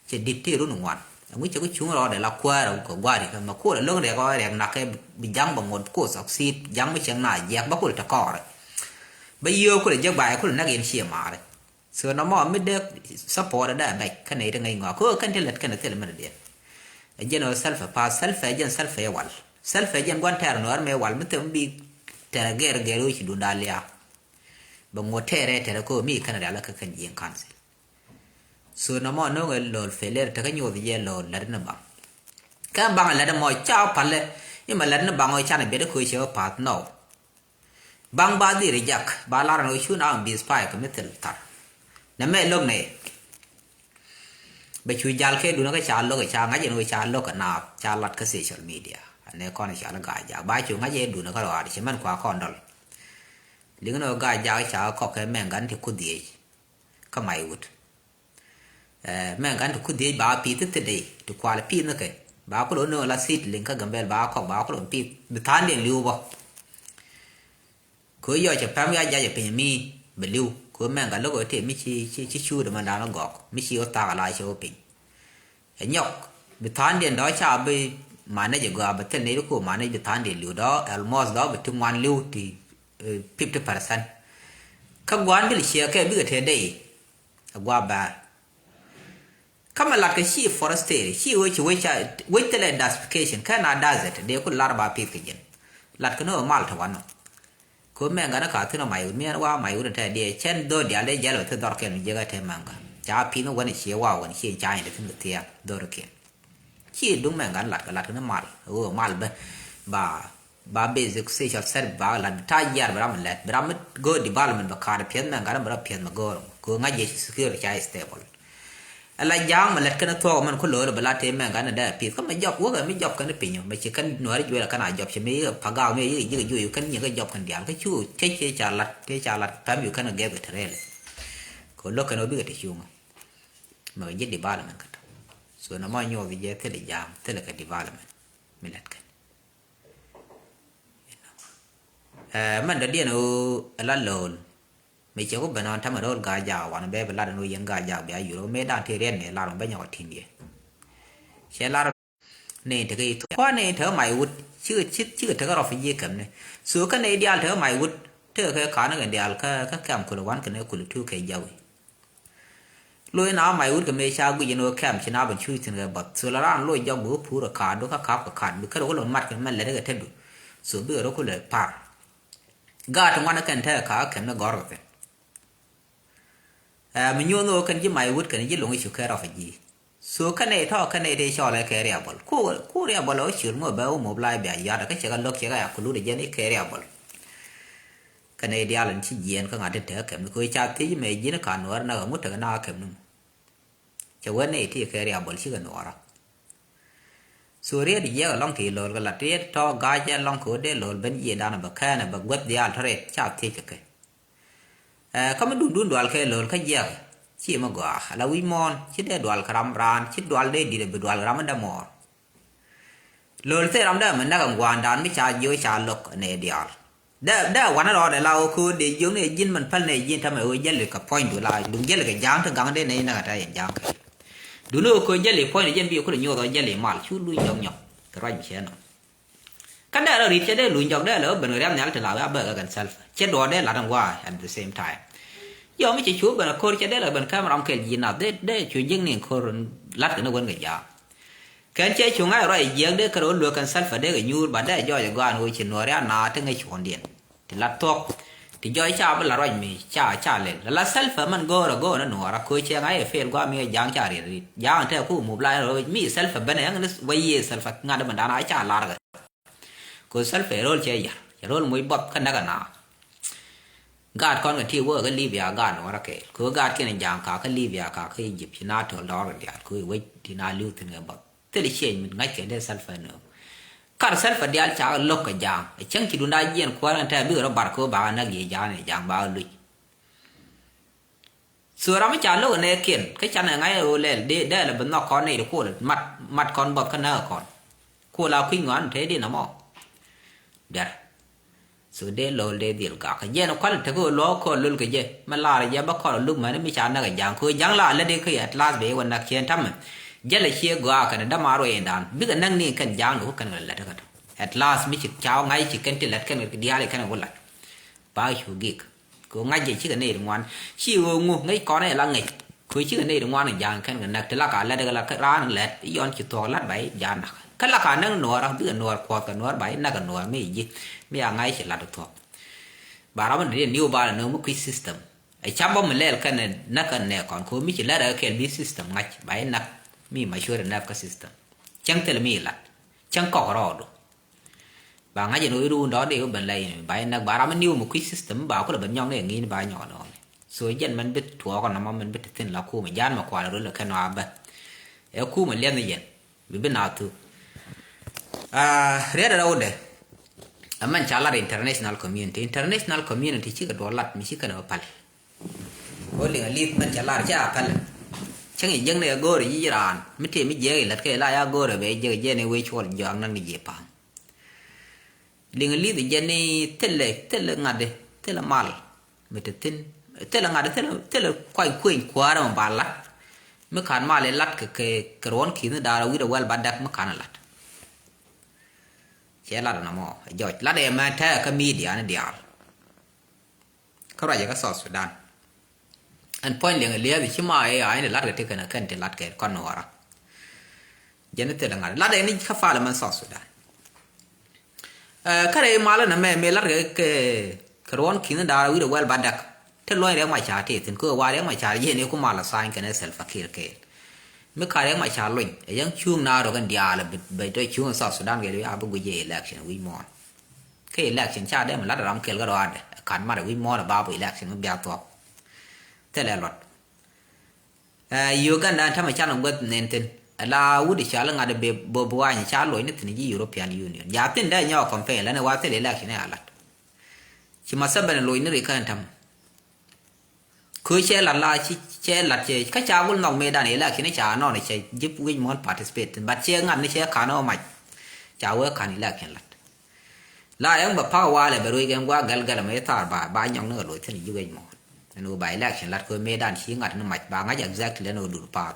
Cɛ di̱t ti run ŋuan. Ɛŋu cɛ kä cuŋ rɔɔdɛ la kuäär rɛw kɛ gua̱a̱ri kä mɛ kuɔl ɛ lo̱ŋ riɛk ɔ riɛk nak kɛ bi ja̱ŋ bɛ ŋot kɛ succeed ja̱ŋ mi cieŋ na jiɛk bä kul te kɔɔrɛ. Bä yiëë kul ɛ jek ba ɛ kul näk in cie maari. So nɔmɔ mi dee support dee bɛc kä nɛy ti ŋäc ŋɔak kä kɛn ti lät kɛn thil mi dee. Ɛ jɛn ɣöö Salva path, Salva ɛ jɛn Salva ɛ wal. Salva ɛ jɛn gua̱n tɛɛr nuäär mëë wal mi thil mi bi tɛɛr gɛr gɛr ɣöö ci dunda lia̱a̱. Bɛ ŋuɔ̱t tɛɛr ɛ tɛɛr kä ɣöö mi kɛn rial kä kɛn Jiɛŋ council. So nɔmɔ no̱o̱ŋ ɛ lo̱l failure tekä nyuɔth jɛ lo̱l lät ni baŋ. Kä baŋ lät mɔ ca palɛ imɛ lät ni baŋ ɣöö canɛ biɛt kä ɣöö cɛ ɣöö path nɔw. Baŋ ba dhil reject, ba lar ɛn ɣöö cu na bi spy kɛ mi thil thar. Nɛ mɛ lo̱k nɛ. Bɛ cu jal kɛ dunä kä ca lo̱k, ca ŋa̱c ɛn ɣöö ca lo̱k kɛ naath, ca lat kä social media. Anɛ kɔn ca lɛ Gaa-jaak. Ba cu ŋa̱c ɛ dunä kä rɔaar, cɛ mɛn kua kɔn dɔl. Liŋ ɛn ɣöö Gaa-jaak ca kɔk kɛ mɛŋ gan ti ku dhiec. Kä Maiwut. Ɛ, mɛŋ gan ti ku dhiec ba pith ti thidey, ti kual pith ni kɛ. Ba ku lo̱n ni la seedling kä Gambel ba kɔk, ba ku lo̱n pith. Bi tha̱a̱ŋdiɛn li̱w bä. Kɛ ɣöö yɔc cɛ pɛm ya jac ɛ piny mi bɛ li̱w. Kɛ ɣöö mɛŋ gan lo̱k ɣöö tëë mi ci, ci, ci cuut ɛmɛn da̱a̱n ɣä gɔɔk. Mi ci ɣä thaak ala cɛ ɣä piny. Ɛ nyɔk. Bi tha̱a̱ŋdiɛn dɔ̱ ca bi manage ɛ gɔaa bɛ thil nɛy ti ku manage bi tha̱a̱ŋdiɛn li̱w dɔ̱ almost dɔ̱ bi ti ŋuan li̱w ti, eh, fifty percent. Kä gua̱a̱n bil ciɛ kɛ bikɛ te dey. Ɛ gua̱a̱ bɛ̈ɛ̈r. Kä mɛ lat kɛ ci forestry, ci wec, ci wec ca, wec thilɛ desertification, kä na desert, dee ku lar ba pith kɛ jɛn. Lat kɛ ni ɣöö mal te wanɔ. Kɛ ɣöö mɛŋ gan ka thi̱n ɔ Maiwut, mi ɛn wa Maiwut tɛ diɛ, cɛn dho̱r diaal dee jɛl bɛ thi̱n dhɔr kɛn mi jiäk ɛ te mɛŋ gan. Ca pith ni wän ci wa wän ci ca in te thi̱n kɛ thia̱a̱ŋ, dhɔr kɛn. Ci duŋ mɛ ŋa̱n lat kɛ lat kɛ ni mal. Ɣöö mal bä ba, ba basic social service ba lat bi ta̱a̱ jiar bi ram mi lɛt bi ram mi go̱o̱r development bɛ ka̱a̱t piɛth mɛ ŋa̱n bi ram piɛth mɛ go̱o̱r. Kɛ ɣöö ŋa̱c jɛ ci security ca stable. Ala ja̱a̱ŋ mɛ lɛt kɛn thuɔɔk mɛn ku lo̱o̱r bi lat tëë mɛ ŋa̱n dee pi̱th kä mɛ jɔp wäkɛ mi jɔp kɛn piny mɛ ci kɛn nuääri juɛl kɛn a jɔp ci mi pagak mi yiëk ji̱k juɔy kɛn nyiek kɛ jɔp kɛn diaal kä cu tëc ci ca lat tëë ca lat pɛm yu kɛn gɛth kɛ te rɛl. Kɛ ɣöö lo̱k kɛn ɣöö bikɛ te cuŋä. Mɛ ji̱ development kä tɔ. So nɔmɔ nyuɔth jɛ thilɛ ja̱a̱ŋ thilɛ kɛ development mi lɛt kɛn. Ɛ, mɛn dɔ̱diɛn ɣöö ɛ la lo̱l. Mi cɛ ku ben ɣän tämɛ ro̱l Gaa-jaak wanɛ bɛ bi lat ɛn ɣöö yɛn Gaa-jaak bia yur ɣöö mëë da̱ŋ tëë riɛn ni lar ɣöö bɛ nyɔk ɛ ti̱n yɛ. Cɛ lar ni tekɛ i̱ thuɔ̱k kua̱n ni tekɛ Maiwut cikɛ, cikɛ, cikɛ tekɛ rɔ̱ fi ji̱ kɛm ni. So kä ni diaal tekɛ Maiwut tekɛ kɛ ka̱n kɛ diaal kä, kä kɛm kulɛ wan kɛ ni kulɛ tuuk kɛ jawi. Loc na Maiwut kɛ mëë ca guic ɛn ɣöö kɛm ci na ben cuc thi̱n kɛ bath. So la raan loc jɔk bi wä pur ɛ kaatdu kä ka̱p kɛ kaat bi kärɛ wä lon mat kɛ mɛn lɛt kɛ tetdu. So bikɛ rɔ kulɛ par. Gaat ti ŋuan kɛn tekɛ ka kɛm ni gɔr kɛ kɛn. Ɛ mi nyuɔn ɣöö kɛn ji̱ may wut kɛn ji̱ loŋ i̱ cu kɛ rɔ fɛ ji̱. So kɛn nɛy tɔ̱ kɛn nɛy tëë cɔɔl ɛ kɛ riabɔl ku ku riabɔl ɛ wä ciöl ŋuɔ bɛ wä mob la̱a̱c bia yua̱t ɛ kä cɛ kɛ lo̱k cɛ kɛ ya kulun ɛ jɛn i̱ kɛ riabɔl. Kɛn nɛy diaal in ci jiɛɛn kä ŋa̱t ti tekɛ kɛm ni kɛ wee ca thiec mɛ ji̱n ka nuɔɔr nak ɛ ŋut tekɛ nak ɛ kɛm ni mɔ. Cɛ wee nɛy ti kɛ riabɔl cikɛ nuɔɔra. So riet jiɛk ɛlɔŋ ti lo̱l kɛ lat riet tɔ̱ ga̱a̱c ɛlɔŋ kɛ wee dee lo̱l ben jiɛɛdan bɛ kɛɛn ɛ bɛ guäth diaal tɔ̱ riet ca thiec kɛ kɛ. Ɛ kä mi dundun dual kɛ lo̱l kä jiɛk ci mi gɔaa ala wi̱c muɔ̱ɔ̱n ci dee dual kɛ ram raan ci dual dee di̱t ɛ bi dual kɛ ram mi dämuɔɔr. Lo̱l thil ram dee mi näk ɛn gua̱a̱ndan mi ca jiö ca lo̱k nɛ diaal. Dee dee wanɛ rɔɔdɛ la ɣöö köör dee jiök ni ɛ ji̱n min päl ni ɛ ji̱n tämɛ ɣöö jäli kɛ puɔ̱nydu la duŋ jäli kɛ ja̱a̱ŋ ti gaŋ dee nɛy näk ɛ tɛ̈ yɛn ja̱a̱ŋ kɛ. Duŋni ɣöö köör jäli puɔ̱nydu jɛn bi ɛ kulɛ nyuɔth ɣöö jäli mal cu luny jɔk nyɔk kɛ ruac mi cɛ nɔ. Kä dee rɔ ri̱t cɛ dee luny jɔk dee lɛ ɣöö ben kɛ riam nhial ti la wee a bäk ɛ kɛn self cɛ duɔɔr dee lat ɛn gua̱a̱ at the same time. Yɔ mi cɛ cu ben ɛ ko̱r cɛ dee lɛ ben käm ram kɛl ji̱ nath dee dee cu jiäkni ko̱r lat kɛn ɛ wen kɛ ja̱a̱ŋ. Kɛn cɛ cuŋ a ruac jiɛk dee kɛ rɔ luek kɛn self dee kɛ nyuur ba dee jɔɔc ɛ gɔaa ni ɣöö ci nuɔɔri a naath ti ŋäc cuɔ̱ɔ̱ŋdiɛn. Ti lat thuɔ̱k ti jɔɔc ca bi la ruac mi ca ca lɛl la self mɛn go̱o̱r ɛ go̱o̱r ni nuɔɔr a köö cɛ ŋa̱c ɛ fail gua̱a̱ mi ɛ ja̱a̱ŋ ca riɛt ri̱t ja̱a̱ŋ tɛ ku mop la ruac mi self ben ɛ ŋäc wä yiëë self ŋa̱t mɛn da̱a̱n a ca lar kɛ. Köö self ɛ ro̱l cɛ yar cɛ ro̱l moc buɔth kä näk ɛ naath. Gaat kɔn kɛ ti wä kä Libya gaat nuɔɔrä kɛɛl. Kɛ ɣöö gaat kiɛn ja̱a̱ŋ kakä Libya kakä Egypt ci na töl dɔɔr kɛ diaal kɛ ɣöö wec ti na li̱w thi̱n kɛ bäth. Thil cieny mi ŋa̱c kɛ dee self ɛ nööŋ. Kar self ɛ diaal cakɛ lo̱k kɛ ja̱a̱ŋ. Ɛ cäŋ ci dunda jiɛn kuäär kɛn tɛ̈ bikɛ rɔ bar kɛ ɣöö bakɛ näk yiëë ja̱a̱ŋ ɛ ja̱a̱ŋ bakɛ luc. So ram mi ca lo̱k ɛ nɛɛkiɛn kä canɛ ŋa̱c ɛ ɣöö lɛl dee dee lɛ bi nhɔk kɔn nɛy ti kuɔl mat mat kɔn bäth kä näk ɛ kɔn. Kuɔl a kui̱ny ŋɔaani te di nɔmɔ. Diɛr. So dee lo̱l dee dhil gak kɛ jɛn kual tekɛ ɣöö luɔk kɔn lo̱l kɛ jɛ mɛ lar jɛ bä kɔn luk mɛn mi ca näk ɛ ja̱a̱ŋ kɛ ɣöö ja̱a̱ŋ la lät dee kä yɛ at last bɛ wä näk ciɛn tamɛ. Jälɛ ciɛ gɔaa kɛn däma ruɛɛndan bikɛ näk ni kɛn ja̱a̱ŋ ni wä kɛn kɛ lät kä tɔ at last mi ci ca wä ŋa̱c ci kɛn ti lät kɛn kɛ diaal kɛn kɛ wä lat. Ba cu gik. Kɛ ɣöö ŋa̱c jɛ cikɛ nɛy ti ŋuan ci ɣöö ŋu ŋäc kɔn ɛ la ŋäc. Kɛ ɣöö cikɛ nɛy ti ŋuan ja̱a̱ŋ kɛn kɛ näk ti la ka lät kɛ la raan lät i̱ yɔn ci thuɔ̱k lät ba i̱ ja̱a̱ŋ näk kä la ka näk nuɔɔr rak bikɛ nuɔɔr kuɔth kɛ nuɔɔr ba i̱ näk kɛ nuɔɔr mi i̱ ji̱ mi a ŋa̱c ci lat thuɔ̱k. Ba ram mi dee niw ba la nööŋ mi kui̱ system ɛ ca bä mi lɛl kɛn näk kɛn nɛ kɔn kɛ ɣöö mi ci lät ɛ kɛl bi system ŋa̱c ba i̱ näk mi ma cuäri näk kä system. Cäŋ thil mi lat cäŋ kɔk rɔɔdu. Ba ŋa̱c ɛn ɣöö i̱ ruun dɔ̱ɔ̱k dee wä ben lɛy ni ba inɛk ba ram in niw mi kui̱ system ba kulɛ ben nyɔk ni ɛ ŋi̱i̱n ba nyɔk ɛn ɣöö ni. So jɛn mɛn bi tuɔɔk ɛn nɔmɔ mɛn bi te thi̱n la kumɛ ja̱a̱n mɛ kual röl ɛ kɛn ɣɔaa bä. Ɛ kumɛ liɛnh ni jɛn bi bi naath thuk. Riɛt ɛ rɛwdɛ. Ɛmɛn ca lat international community, international community cikɛ duɔl lat mi ci kɛn ɛ päl. Ɣöö liŋ ɛ li̱th mɛn ca lar ca päl. Cäŋ i̱ jiäkni ɛ go̱o̱rɛ yic raan mi tëë mi jiɛk ilät kɛ la ya go̱o̱rɛ bɛ jiäk jiɛn i̱ wec cuɔl jɔak näk ni jiɛ pa̱a̱m. Liŋ ɛ li̱th ɛ jɛn i̱ thilɛ thilɛ ŋa̱t i̱ thilɛ mal mi te thi̱n. Thilɛ ŋa̱t i̱ thilɛ thilɛ kuany kueny kuäärä mi ba lat. Mi ka̱n mal i̱ lat kɛ kɛ ruɔ̱n ki̱n i̱ da̱a̱r ɛ wi̱r ɛ wɛl ba däk mi ka̱n i̱ lat. Cɛ lat ɛn ɛmɔ ɛ jɔc lat ɛ mɛ tɛ̈ɛ̈ kä midia ni diaal. Kä ruacɛ kä South Sudan. Ɛn puɔ̱ny liɛŋ ɛ liɛɛth ci ma ɛ a in lat kɛ ti kɛn ɛ kɛn ti lat kɛ kɔn nuɔɔra. Jɛn ni thil ŋa̱t lat ɛ ni kä parliament South Sudan. Ɛ kä rɛy malä nɛ mɛ mëë lat kɛ kɛ ruɔ̱n ki̱n da̱a̱r wi̱r ɛ wɛl ba däk. Te luɔ̱ny Riɛk Macar tëë thi̱n kä wa Riɛk Macar jiɛn iku mal a tha̱a̱ny kɛn ɛ Salva Kiir kɛɛl. Mi ka Riɛk Macar luny ɛ yɛn cuŋ na rok ɛn diaal ɛ bɛ tɔ cuŋ ɛ South Sudan kɛɛl a bi guic ɛ election wi̱c muɔ̱ɔ̱n. Kä election ca dee mi lat ram kɛl kä rɔaadɛ ɛ ka̱n mat ɛ wi̱c muɔ̱ɔ̱n ɛ bap election mi bia thuɔ̱k. Thilɛ luɔt. Uganda ɛn tämɛ canɛ guäth nɛn thi̱n ɛ la wut ɛ cɔal i̱ ŋa̱t ɛ bɛ bä buany ca loc ni thi̱n ji̱ European Union. Ja thi̱n dee nyɔɔk campaign lɛn ɛ wa thil election ɛ a lat. Ci ma Museveni loc ni rik kä ɛn tämɛ. Kö cɛ lat la ci cɛ lat cɛ kä ca gul nhɔk mëëdan election ca nɔn cɛ ji̱ wi̱c muɔ̱n participate but cɛ ŋa̱t ni cɛ ka̱n ɔ mac. Ca wee ka̱n election lat. La ɛŋ bɛ pak walɛ bɛ ruec kɛn gua̱a̱k gɛl gɛl mɛ thar ba ba nyɔk ni kɛ loc thi̱n ji̱ wi̱c muɔ̱n. Ɛn ɣöö ba election lat kö mëëdan ci ŋa̱t ni mac ba ŋa̱c exactly ɛn ɣöö dur path.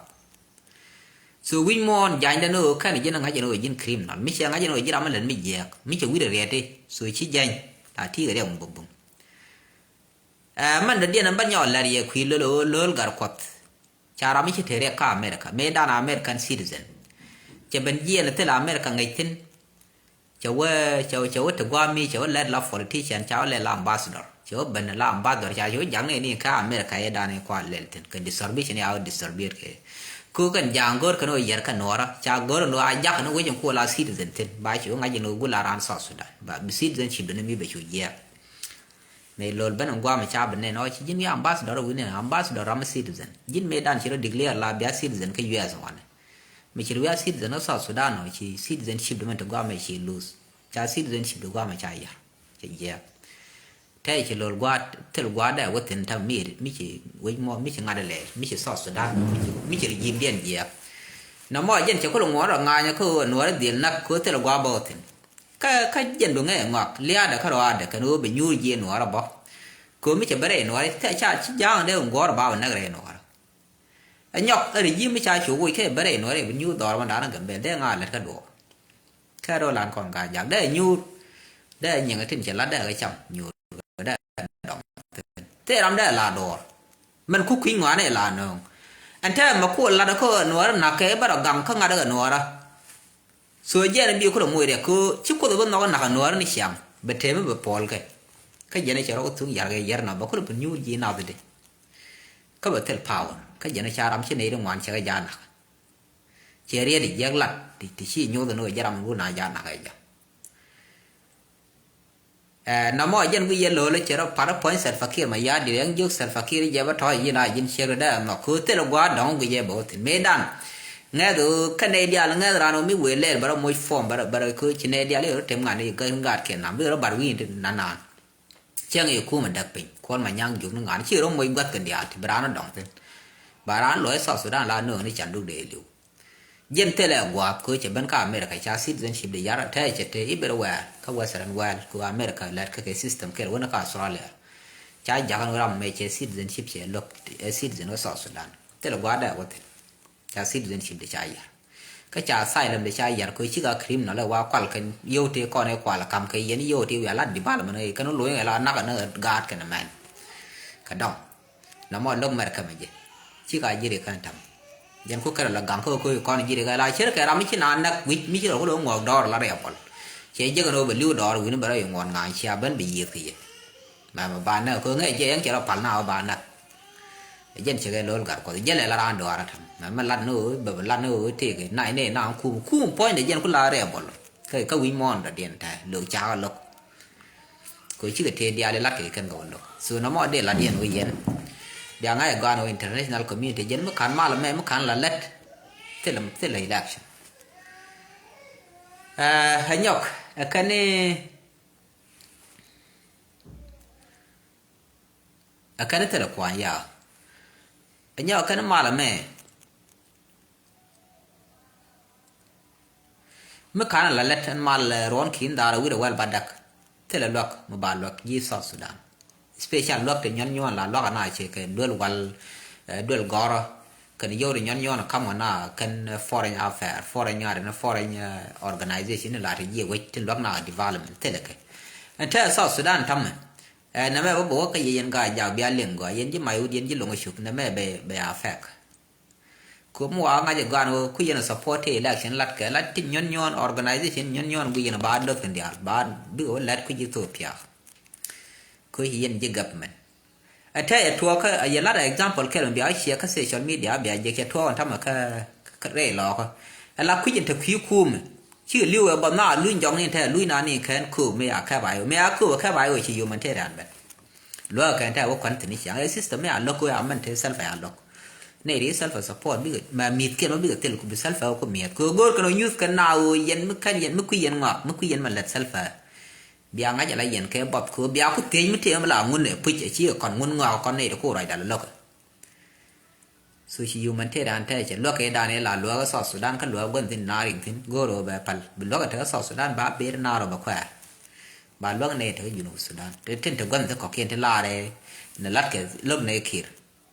So wi̱c muɔ̱ɔ̱n jany dɛn ɣöö kɛn ji̱n ŋa̱c ɛn ɣöö ji̱n criminal mi cɛ ŋa̱c ɛn ɣöö ji̱ ram mi lät mi jiɛɛk mi cɛ wi̱c rɛ riɛt i̱ so ci jany la ti̱i̱ kɛ riɛk mi bä buŋ. Ɛ mɛn dɔ̱diɛn ɛn bä nyɔk lɛr yɛ kui̱ lo̱l ɣöö lo̱l gar kuɔth. Ca ram mi ci te riɛk kä America mëë dan American citizen. Cɛ ben jiɛɛn thil America ŋäc thi̱n. Cɛ wee, cɛ, cɛ wee ti guam mi, cɛ wee lɛt la politician, ca wee lɛt la ambassador. Cɛ wee ben la ambassador, ca cɛ wee jaŋ ni ni kä America yɛ dan ni kua lɛl thin. Kɛ distribution ya wee distribute kɛ. Ku kɛn jaŋ go̱r kɛn wee yɛr kɛ nuɔra. Ca go̱r ni wee a jak ni wee jɛn ku la citizen thin. Ba cɛ wee ŋa̱c ni wee gula ran South Sudan. Ba bi citizenship ni mi bɛ cu jiɛk. Mɛ lol ben in guam ca bi nɛn ɔ ci ji̱n ya ambassador wee ni ambassador ram citizen. Ji̱n mɛ dan ci rɔ declare la bia citizen kä U S wanɛ. Mi ci rɔ wia citizen kä South Sudan ɔ ci citizenship di mɛn ti guam mɛ ci lose. Ca citizenship di guam mɛ ca yar. Ci jiɛk. Tɛ ci lol gua, thil gua dɛ wä thin ta mi, mi ci wec mɔ, mi ci ŋa̱t lɛ, mi ci South Sudan, mi ci, mi ci regime diɛn jiɛk. Na mɔ jɛn cɛ kul ŋuɔr rɔ ŋa̱nyɛ kä ɣöö nuɔr dhil nak kä thil gua bä wä thin. Kä, kä jɛn du ŋɛ ŋɔak, liaadɛ kä rɔaadɛ kɛn ɣöö bɛ nyuur jiɛ nuɔr bä. Kä mi cɛ bɛ rɛy nuɔr, tɛ ca ci ja̱a̱ŋ dee ŋuɔr ba wä nak rɛy nuɔr. Ɛ nyɔk, ɛ regime mi ca cu woc kɛ bɛ rɛy nuɔr, bɛ nyuur dhɔr ma da̱a̱n Gambɛl, dee ŋa lɛt kä duɔɔr. Kɛ rɔ lan kɔn ka jak dee nyuur. Dee nyiŋ tin cɛ lat dee kɛ cam nyuur dee dɔŋ. Thil ram dee la dɔɔr. Mɛn ku kui̱ ŋɔaani la nööŋ. Ɛn tɛ mɛ ku lat kɛ nuɔɔrä nak kɛ bɛ rɔ gaŋ kä ŋa̱t kɛ nuɔɔrä. So jiɛn bi ku rɔ moc riɛk kɛ ci Kuoth bä nhɔk nak kɛ nuɔɔrä ni ciaŋ bɛ tëmi bɛ puɔl kɛ. Kä jiɛn cɛ rɔ kɛ thuŋ yar kɛ yɛr nɔ bɛ ku rɔ bi nyuur ji̱ nath di. Kä bɛ thil power kä jiɛn ca ram ci nɛy di ŋuan cɛ kɛ ja nak. Cɛ riet i̱ jiɛk lat ti, ti ci nyoth ni wä jɛ ram wun a ja nak ɛ jɛ. Ɛ, na mɔ jɛn gui yɛ lo̱l cɛ rɔ par puɔ̱ny Salva Kiir ma ya di rɛŋ jiök Salva Kiir jɛ bä tɔ̱ yin a ji̱n ciek rɛ dɛ nhɔk kö thil gua̱a̱r dɔ̱ŋ gui jɛ bä wä thin mëë dan. Ŋɛth ɣöö kɛn nɛy diaal ŋɛth raan ɣöö mi wëë lɛɛr bä rɔ moc form bä rɔ, bä rɔ kö ci nɛy diaal i̱ rɔ tem ŋa̱n i̱ gäŋ gaat kɛ nam bi rɔ bar wi̱i̱ ti nan naan. Cäŋ i̱ kumɛ däk piny kuɔn ma nyaŋ jiök ni ŋa̱n ci rɔ moc gua̱th kɛn diaal ti bi raan ɔ dɔ̱ŋ thin. Ba raan luɔc South Sudan la nööŋ ni can duk dee li̱w. Jiɛn thilɛ gua̱a̱p kö cɛ ben kä America ca citizenship di yar tɛ cɛ te iber wɛɛr kä Western world kö America lɛt kä kɛ system kɛl wänä kä Australia. Ca jakä ni ram mɛ cɛ citizenship cɛ lo̱k ɛ citizen wä South Sudan. Thilɛ gua̱a̱dɛ wä thil. Ca citizenship di ca yar. Kä ca asylum di ca yar kö cik a criminal ɛ wa kual kɛn yio̱w ti kɔn ɛ kual kam kɛ yɛn yio̱w ti wiaa la development ɛ kɛn lo̱ny ɛ la nak ɛ ni gaat kɛn ɛ mɛn. Kɛ dɔŋ. Na mɔ lo̱k mɛr kɛmɛ jɛ. Cik a ji̱ ri kɛn tam. Jɛn ku kɛn la gaŋ kä kä kɔn ji̱ ri kɛ la cir kɛ ram mi ci na näk wi̱c mi ci rɔ ku lo̱k ŋuɔk dɔɔr la riɛpɔl. Cɛ jek ni wä bɛ li̱w dɔɔr wi̱ni bɛ rɔ i̱ ŋuɔn ŋa̱a̱ny cia ben bɛ yiëth kɛ jɛ. Mɛ mɛ ba näk kä ŋɛ jɛ yɛn cɛ rɔ pal na wä ba näk. Jɛn cɛ kɛ lo̱l gar kuɔth jɛ lɛ la raan dɔɔr a tam. Mɛ mɛ lat ni wä bɛ bɛ lat ni wä tëëk na inɛ na kum kum puɔ̱ny dɛ jɛn ku la riɛpɔl. Kä kä wi̱c muɔ̱ɔ̱n dɔ̱diɛn tɛ lo̱k cakɛ lo̱k. Kɛ cikɛ tëë diaal ilat kɛ kɛn kɛ wä lo̱k. So nɔmɔ dee lat yɛn wä yɛn. Bia ŋa̱c ɛ gɔaan wä international community jɛn mi ka̱n mal mɛ mi ka̱n la lät. Thilɛ thilɛ election. Ɛ ɛ nyɔk ɛ kɛn ni ɛ kɛn ni thilɛ kuany ya. Ɛ nyɔk ɛ kɛn ni mal mɛ. Mi ka̱n la lät ɛn mal, eh, ruɔ̱n ki̱n dhaar a wi̱r a wɛl ba dak. Thilɛ luäk mi ba luäk ji̱ South Sudan. Special luäk ti nyuɔn nyuɔn la luäk ana cɛ kɛ duel wal, eh, duel gɔrɔ. Kɛn yio̱w ti nyuɔn nyuɔn kam wana kɛn, eh, foreign affair, foreign ŋa̱r ni foreign, eh, organization la ti jiɛ wec ti luäk na development thilɛ kɛ. Ɛn te South Sudan tamɛ. Eh, nɛmɛ bä bä wä kä yɛ yɛn gaa jak bia liŋ gɔaa yɛn ji̱ may wut yɛn ji̱ loŋ cuk nɛmɛ bɛ, bɛ affect. Kum wa ŋa̱c ɛ gɔaan wä ku yɛn support ti election lat kɛ lat ti nyuɔn nyuɔn organization nyuɔn nyuɔn gu yɛn ba döth kɛn diaal ba bikɛ wä lat ku ji̱ Ethiopia. Ku ci yɛn ji̱ government. Ɛ tɛ ɛ tuɔɔkä ɛ yɛ lat ɛ example kɛl mi bia wä ciɛ kä social media bia jɛ cɛ tuɔɔk ɛn tamɛ kä, kä rɛy lɔɔkä. Ɛ la kui̱c ɛn te kui̱ kumɛ. Cikɛ li̱w ɛ bä na luny jɔkni ɛn tɛ luny na ni kɛn köök mi a kɛp a yɔ mi a köök ɛ kɛp a yɔ ci humanitarian bɛn. Luäk kɛn tɛ wä kuan thi̱n i̱ ciaŋ ɛ system mi a lo̱k wee a mɛn te self a lo̱k. Nɛy ri self support bikɛ mɛ mi̱th kiɛn wä bikɛ thil ku bi self wä ku mi̱eth kɛ go̱o̱r kɛn wä nyuth kɛn na wä yɛn mi kɛn yɛn mi kui̱ yɛn ŋɔak mi kui̱ yɛn mɛ lät self. Bia ŋa̱c ala yɛn kɛ bɔth kɛ wä bia ku thiec mi tëë mi la ŋun ɛ puc ɛ ci kɔn ŋun ŋɔak kɔn nɛy ri ku ruacda lɛ lo̱k. So ci humanitarian tɛ cɛ luäk kɛ dan ila luäk South Sudan kä luäk gua̱n thi̱n na riŋ thi̱n go̱o̱r wä bɛ pal bi luäk ɛ te South Sudan ba ber na rɔ bɛ kuɛɛr. Ba luäk nɛ te Junub Sudan te tin te gua̱n thi̱n kɔkiɛn ti laarɛ ni lat kɛ lo̱k nɛ Kiir.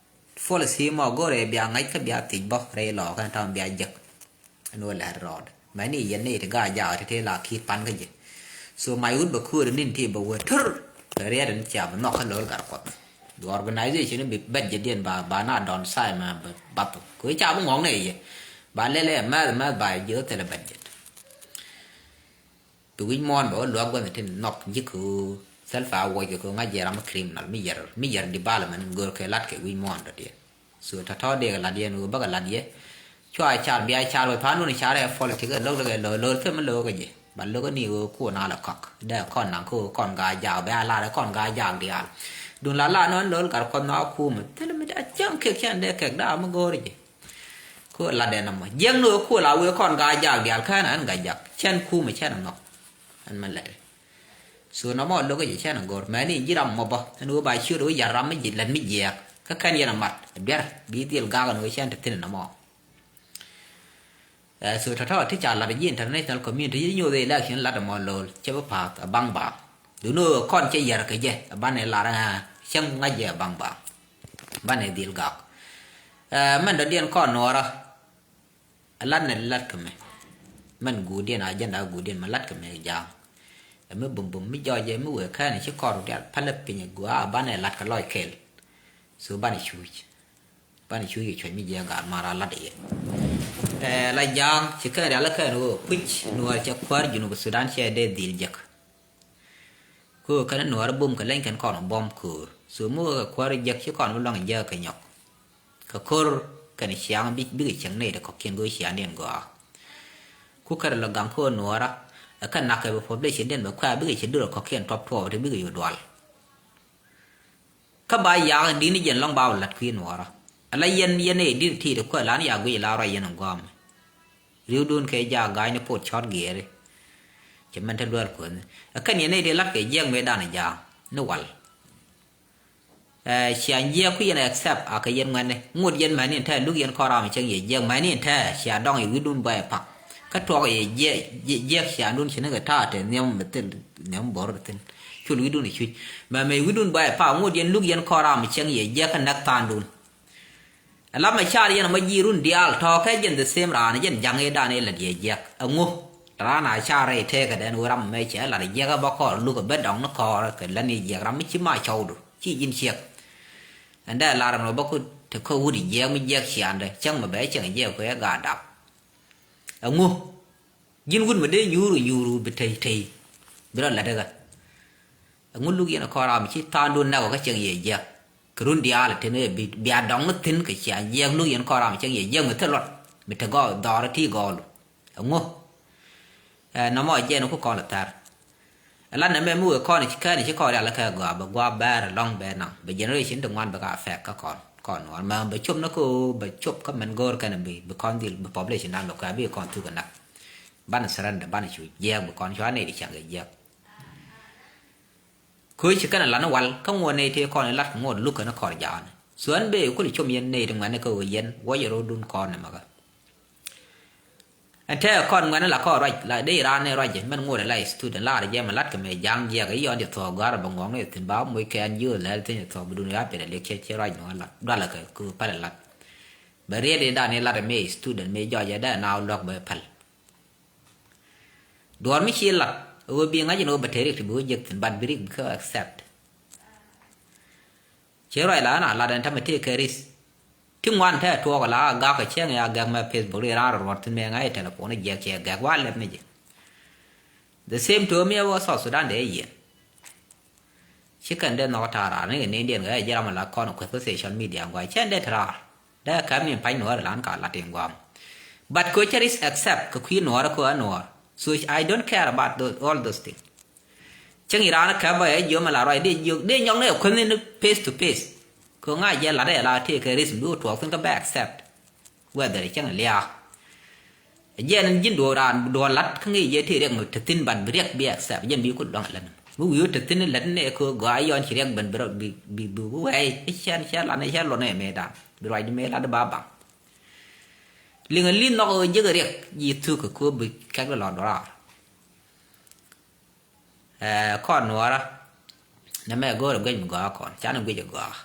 Policy mɔ go̱rɛ bia ŋa̱c kä bia thiec bä rɛy lɔɔkä ni tam bia jek. Ɛn wä lɛt rɔɔd mɛni yɛn ni ti gaa jaak ti ti la ki̱i̱t pan kä jɛ. So may wut bɛ kööri nin ti bɛ wee tör kɛ riɛt ni cia bɛ nhɔk kä lo̱l gat kuɔth. Bi organization bi budget diɛn ba, ba na dɔn sai ma bɛ bath kɛ ca bi ŋɔk ni yɛ. Ba lɛlɛ mɛth mɛth ba jiö thilɛ budget. Kɛ wi̱c muɔ̱ɔ̱n bɛ wä luäk gua̱th tin nhɔk ji̱ kɛ ɣöö Salva a wuɔc kɛ kɛ ɣöö ŋa̱c jɛ ram mi criminal mi yɛr, mi yɛr development gör kɛ lat kɛ wi̱c muɔ̱ɔ̱n dɔ̱diɛn. So tɔ̱tɔ̱ dee kɛ lat yɛn ɣöö bäkɛ lat yɛ. Cua car bia car wä pa̱a̱n wun car ɛ politik ɛ lo̱k lo̱k ɛ lo̱k lo̱k thim lo̱k ɛ jɛ. Ba lo̱k ɛ ni ɣöö kuɔ na lɛ kɔk dee kɔn naŋ kɛ ɣöö kɔn gaa jaak bɛ a lar ɛ kɔn gaa jaak diaal. Duŋ la la nɔn lo̱l gat kuɔth na kumɛ thil mi da cäŋ kek cɛn dee kek daa mi go̱o̱r jɛ. Ku lat dee nɔmɔ jiɛk ni wee ku la wee kɔn gaa jaak diaal kɛn ɛn gaa jak cɛn kumɛ cɛn ɛnɔ. Ɛn mɛn lɛt. So nɔmɔ lokä jɛ cɛn ɛgɔr mɛni ji̱ ram mɔ bä ɛn wee ba ciöt wee yar ram mi ji̱ lɛt mi jiɛɛk kä kɛn yɛn ɛmat. Duer bi dhil gak ɛn wee cɛn te thin nɔmɔ. So tɔtɔ ti ca lat ji̱ international community ji̱ nyoth election lat ɛmɔ lo̱l cɛ bi path ɛ baŋ baŋ. Duni wee kɔn cɛ yar kɛ jɛ ɛ banɛ lar ɛ cäŋ ŋa̱c jɛ ɛ baŋ baŋ. Banɛ dhil gak. Mɛn dɔ̱diɛn kɔn nuɔɔrä. Ɛ lat nɛ lat kɛ mɛ. Mɛn guudiɛn a jɛn a guudiɛn mɛ lat kɛ mɛ ja̱a̱ŋ. Ɛ mi bum bum mi jɔɔc ɛ mi wee kɛn ci kɔr dial pälɛ piny ɛ gua̱a̱ banɛ lat kɛ lɔc kɛl. So banɛ cuuc. Banɛ cuuc kɛ cuec mi jiɛ gaat mar a lat ɛ yɛ. Ɛ la ja̱a̱ŋ ci kɛn rial kɛn wee puc nuɔɔr cɛ kuäär Junub Sudan cɛ dee dhil jek. Köör kɛn nuɔɔr bum kɛ leny kɛn kɔn bɔm köör so mi wee kɛ kuäär jek ci kɔn bi luaŋ jek kɛ nyɔk. Kɛ ko̱r kɛn ciaŋ bikɛ cieŋ nɛy ti kɔ̱kiɛn go̱o̱r ciaŋdiɛn gɔaa. Ku kärɛ lɔ gaŋ kä ɣöö nuɔɔrä ɛ kɛ nak kɛ bi populationdiɛn bɛ kuɛ bikɛ ci durɛ kɔ̱kiɛn tuɔp tuɔɔk ti bikɛ yo̱o̱ dual. Kä ba yaak di̱t ni jɛn lɔ̱ŋ ba wä la̱t kui̱ nuɔɔrä. Ala yɛn yɛn nɛy di̱t ti ti kuɛ lan ya guic la ruac yɛn in gɔ̱a̱mɛ. Ri̱wdun kɛ jaak ga̱a̱c ni pot cɔ̱t giɛɛri. Cɛ mɛn te duel kuäthni ɛ kɛn yɛn nɛy ti la̱t kɛ jiɛk mëëdan jaak ni wal. Cia jiɛk ku yɛn accept a kɛ yɛn ŋuɛni ŋot yɛn mɛni in tɛ luk yɛn kɔn ram cäŋ yɛ jiɛk mɛni in tɛ cia dɔŋ yɛ wi̱dun bɔy pak. Kä tuɔk yɛ jiɛk cia dun ci ni kɛ ta̱a̱ tɛ nhiam mi thil nhiam bor thin. Cul wi̱dun i̱ cuc mɛ mɛ wi̱dun bɔy pak ŋot yɛn luk yɛn kɔn ram cäŋ yɛ jiɛk kä näk tha̱a̱ndun. Ɛ la mɛ car yɛn ɛmɔ ji̱ run diaal tɔ̱ kɛ jɛn the same raan jɛn ja̱ŋ i̱ dan i̱ lät yɛ jiɛk ɛŋu. Raan a car rɛy tëëkä dɛn wee ram mɛ cɛ lat jiɛk ɛ bä kɔɔr luk ɛ ben dɔŋ ni kɔɔr kɛ lät ni jiɛk ram mi ci ma cɔwdu ci ji̱n ciɛk. Ɛn dee lar ɛn wä bä ku te kä wut jiɛk mi jiɛk ciandɛ cäŋ mɛ bɛ cäŋ jiɛk kuɛ ɛ gaat dap. Ɛŋu. Ji̱n wut mi dee nyuur nyuur bi tey tey bi rɔ lat ɛ ɣä. Ɛŋu luk yɛn kɔn ram ci tha̱a̱ŋdun nɛk ɔ kä cieŋ yɛ jiɛk. Kɛ run diaal tin ɛ bi bia dɔŋ ni thi̱n kɛ cia jiɛk luk yɛn kɔn ram cieŋ yɛ jiɛk mi thil luɔt mi te gɔɔl dhɔr ti gɔɔlu. Ɛŋu. Ɛ nɔmɔ jɛn ku kɔn lɛ thar. Ɛ la nɛmɛ mi wee kɔn ci kɛn ci kɔn rial kɛ gɔaa bɛ gua̱a̱ bɛɛr ɛlɔ̱ŋ bɛ naŋ bɛ generation ti ŋuan bɛ ka affect kä kɔn kɔn nuɔr mɛ bɛ cop ni ko bɛ cop kä mɛn go̱o̱r kɛn bi bi kɔn dhil bi population dan bɛ kɔn bi kɔn thuk ɛ nak. Banɛ surrender banɛ cu jiɛɛk bi kɔn cua nɛy ti ciaŋ kɛ jiɛɛk. Köö ci kɛn a lan wal kä ŋuɔt nɛy tëë kɔn ilat kɛ ŋuɔt luk kɛn kɔr jaanɛ. Suɛn bee kul com yɛn nɛy ti ŋuɛ̈tni kä ɣöö yɛn wuɔcɛ ro̱o̱dun kɔn nɛmɛ kä. Ɛn tɛɛ kɔn ŋuɛ̈tni la kɔn ruac la dee raan ni ruac jɛ mɛn ŋuɔt ila student la rɛ jɛ mɛ lat kɛ mɛ ja̱a̱ŋ jiɛk i̱ yɔn jɛ thuɔ̱k gɔ̱a̱r bɛ ŋuɔ̱k ni thi̱n ba moc kɛn jiöth lɛl thi̱n jɛ thuɔ̱k bi dun ya piɛt ɛ liɛk cɛ cɛ ruac ni wä lat dualɛ kɛ kɛ päl ɛ lat. Bɛ riet i̱ dan i̱ lat ɛ mɛ student mɛ jɔc ɛ dee na wä luäk bɛ päl. Duɔ̱ɔ̱r mi ci lat ɣöö bi ŋa̱c in ɣöö bɛ te rik ti bi wä jek thi̱n but bi rik bi kä accept. Ci ruac la ɣän a lat ɛn tämɛ tëë kɛ risk. Ti ŋuan tɛɛ tuɔɔk la a gak kɛ cieŋ ya gɛk mɛ Facebook ri raan rɔ ruɔ̱t thi̱n mɛ ŋa̱c i̱ telephone i̱ jiɛk cɛ gɛk wa lɛp ni ji̱. The same to mi ɛ wä South Sudan dee yieen. Ci kɛn dee nhɔk ta̱a̱ raar ni kɛ ni diɛn kɛ jɛ ram la kɔn kueth kä social media ŋuan cɛn dee te raar. Dee kɛm ni pa̱ny nuɔɔr ilan ka lat in guam. But kɛ cɛ risk accept kɛ kui̱ nuɔɔr kɛ ɣän nuɔɔr. So I don't care about those, all those things. Cäŋ iran kɛp bä ɛ jiök mɛ la ruac dee jiök dee nyɔk ni ɛ kueth ni face to face. Kɛ ŋa̱c jɛ lat ɛ la tëë kɛ risk bi wä tuɔɔk thi̱n kä bɛ accept. Whether cäŋ lia̱a̱. Jiɛn in ji̱n duɔɔk raan duɔɔk la̱t kä ŋi̱i̱c jɛ tëë riɛk mi te thi̱n but bi riɛk bi accept jɛn bi kul lua̱ŋ lät. Mi wi̱i̱ wä te thi̱n lät ni kɛ gɔaa yɔn ci riɛk ben bi rɔ bi bi bi wɛɛc i̱ cɛn cɛn lat ni cɛn luɔt ni mëë dan bi ruac di mëë lat di ba baŋ. Liŋ a li̱n nhɔk ɣöö jiäk riɛk ji̱ thuk kɛ kööp bi kɛk di lɔt duɔ̱raar. Ɛɛ kɔn nuɔɔrä. Nɛ mɛ go̱o̱rɛ guic mi gɔaa kɔn canɛ guic ɛ gɔaa.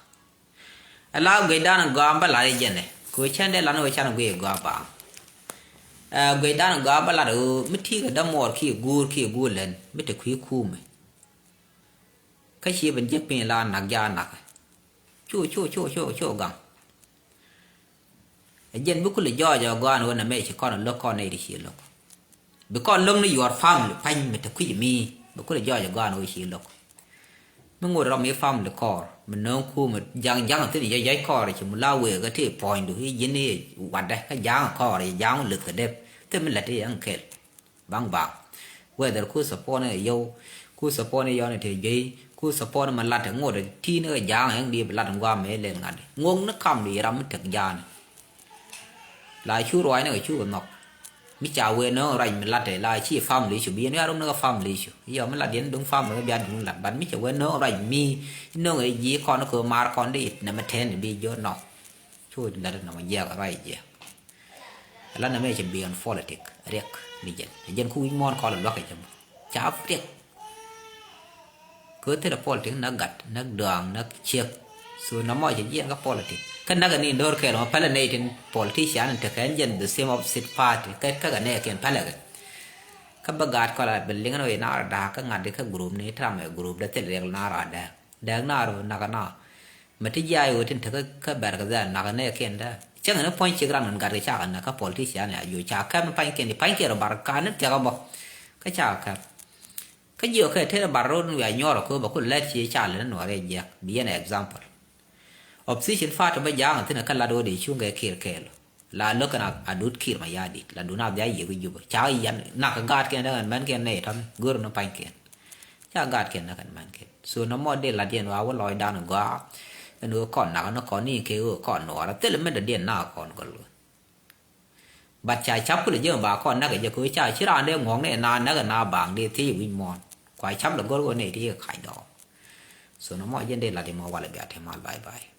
Ɛ la guicdan gɔaa bä lat i̱ jɛnɛ kɛ ɣöö cɛn dee lan ɣöö canɛ guic ɛ gɔaa baaŋ. Ɛɛ guicdan gɔaa bä lat ɣöö mi ti̱i̱ kɛ dämuɔɔr kiɛ guur kiɛ guur lɛn mi te kui̱ kuumɛ. Kä ci ben jek piny la nak jaak nakɛ. Cu cu cu cu cu gaŋ. Ɛ jɛn bi kulɛ jɔɔc ɛ gɔaa ni ɣöö nɛ mɛ ci kɔn ɛ lo̱k kɔn nɛy ti ci lo̱k. Bi kɔn lo̱ŋ ni your family pa̱ny mi te kui̱c mi bi kulɛ jɔɔc ɛ gɔaan ɣöö ci lo̱k. Mi ŋot rɔm i̱ family kɔɔr mi no̱o̱ŋ kuum ja̱ŋ ja̱ŋ thi̱n yɛ yɛc kɔɔr ci mi la wëë kä ti puɔ̱nydu i̱ ji̱n i̱ watdɛ kä ja̱ŋ kɔɔr i̱ ja̱ŋ lith kɛ dep. Thil mi lät i̱ ɛn kɛl baŋ baŋ. Whether ku support ni yɔw, ku support ni yɔn i̱ te juey, ku support ni mi lat i̱ ŋot i̱ ti ni kɛ ja̱ŋ ɛn di bi lat in guam i̱ lel ŋa̱t i̱ ŋok ni kam di ram mi tek ja̱a̱ni. La cu ruaacni kɛ cukɛ nhɔk. Mi ca wee no̱o̱ŋ ruac mi lat la ci family issue bi yɛn wiaa rom ni kɛ family issue. Yɔ mi lat yɛn duŋ family kɛ bia duŋ lat, but mi ca wee no̱o̱ŋ ruac mi no̱o̱ŋ ɛ ji̱ kɔn kɛ maar kɔn di nɛmɛ tɛn bi jɔt nɔ. Cu lat nɔmɔ jiɛk ruac jiɛk. La nɛmɛ cɛ beyond politic riɛk ni jɛn. Jɛn ku wi̱c muɔ̱ɔ̱n kɔl luak kɛ jɛ mɔ. Ca riɛk. Kɛ thilɛ politic näk gat näk dɔaŋ näk ciek. So nɔmɔ cɛ jiɛn kä politic kä näk ni do̱r kɛɛl mɔ pälɛ nɛy tin politician in tekɛ ɛn jɛn the same opposite party kä kä kɛ nɛɛkiɛn pälɛ kɛ. Kä bä gaat kɔla bɛ liŋ ni wee naar da̱a̱k kä ŋa̱t di kä group ni tram ɛ group dee thil riɛk naar a dɛɛk dɛɛk naar wee nak a naar. Mɛ ti jiaac ɣöö tin tekä kä bɛr kɛ dhɛl nak nɛɛkiɛn dee cäŋ ni puɔ̱ny cik ran gat kɛ cakɛ näk kä politician a juɔc ca kɛp ni pa̱nykiɛn di pa̱nykiɛn rɔ bar ka ni thiakä bä. Kä cakɛ kɛp. Kä jiɔkɛ tetdä bar rot wiaa nyuɔrä kööbä ku lɛt ci ca lät ni nuɔrɛ jiɛk bi yɛn example. Opposition party bä ja̱a̱ŋ thi̱n kä lat wä dee cuŋ kɛ Kiir kɛɛl. La lo̱k kɛn a dut Kiir ma ya̱a̱ dit la dun a bia yiëk Jubä ca yɛn nak kä gaat kɛn däŋ ɛn mɛn kɛn nɛy tɔ̱n go̱r ni pa̱ny kɛn. Ca gaat kɛn nak ɛn mɛn kɛn so nɔmɔ dee lat yɛn wa wä lɔcdan gɔaa. Ɛn wä kɔn nak ni kɔn ni kɛ wä kɔn nuɔrä thilɛ mɛn dee diɛn nak kɔn gɔl wä. But ca cap kulɛ jek ba kɔn näk ɛ jɛ kɛ ca ci raan dee ŋuɔ̱k ni na näk ɛ na baŋ dee thiec wi̱c muɔ̱ɔ̱n kua cap lɛ go̱r wä ni ti kɛ kac dɔɔk. So nɔmɔ jɛn dee lat imɔ walɛ bia te mal bye bye.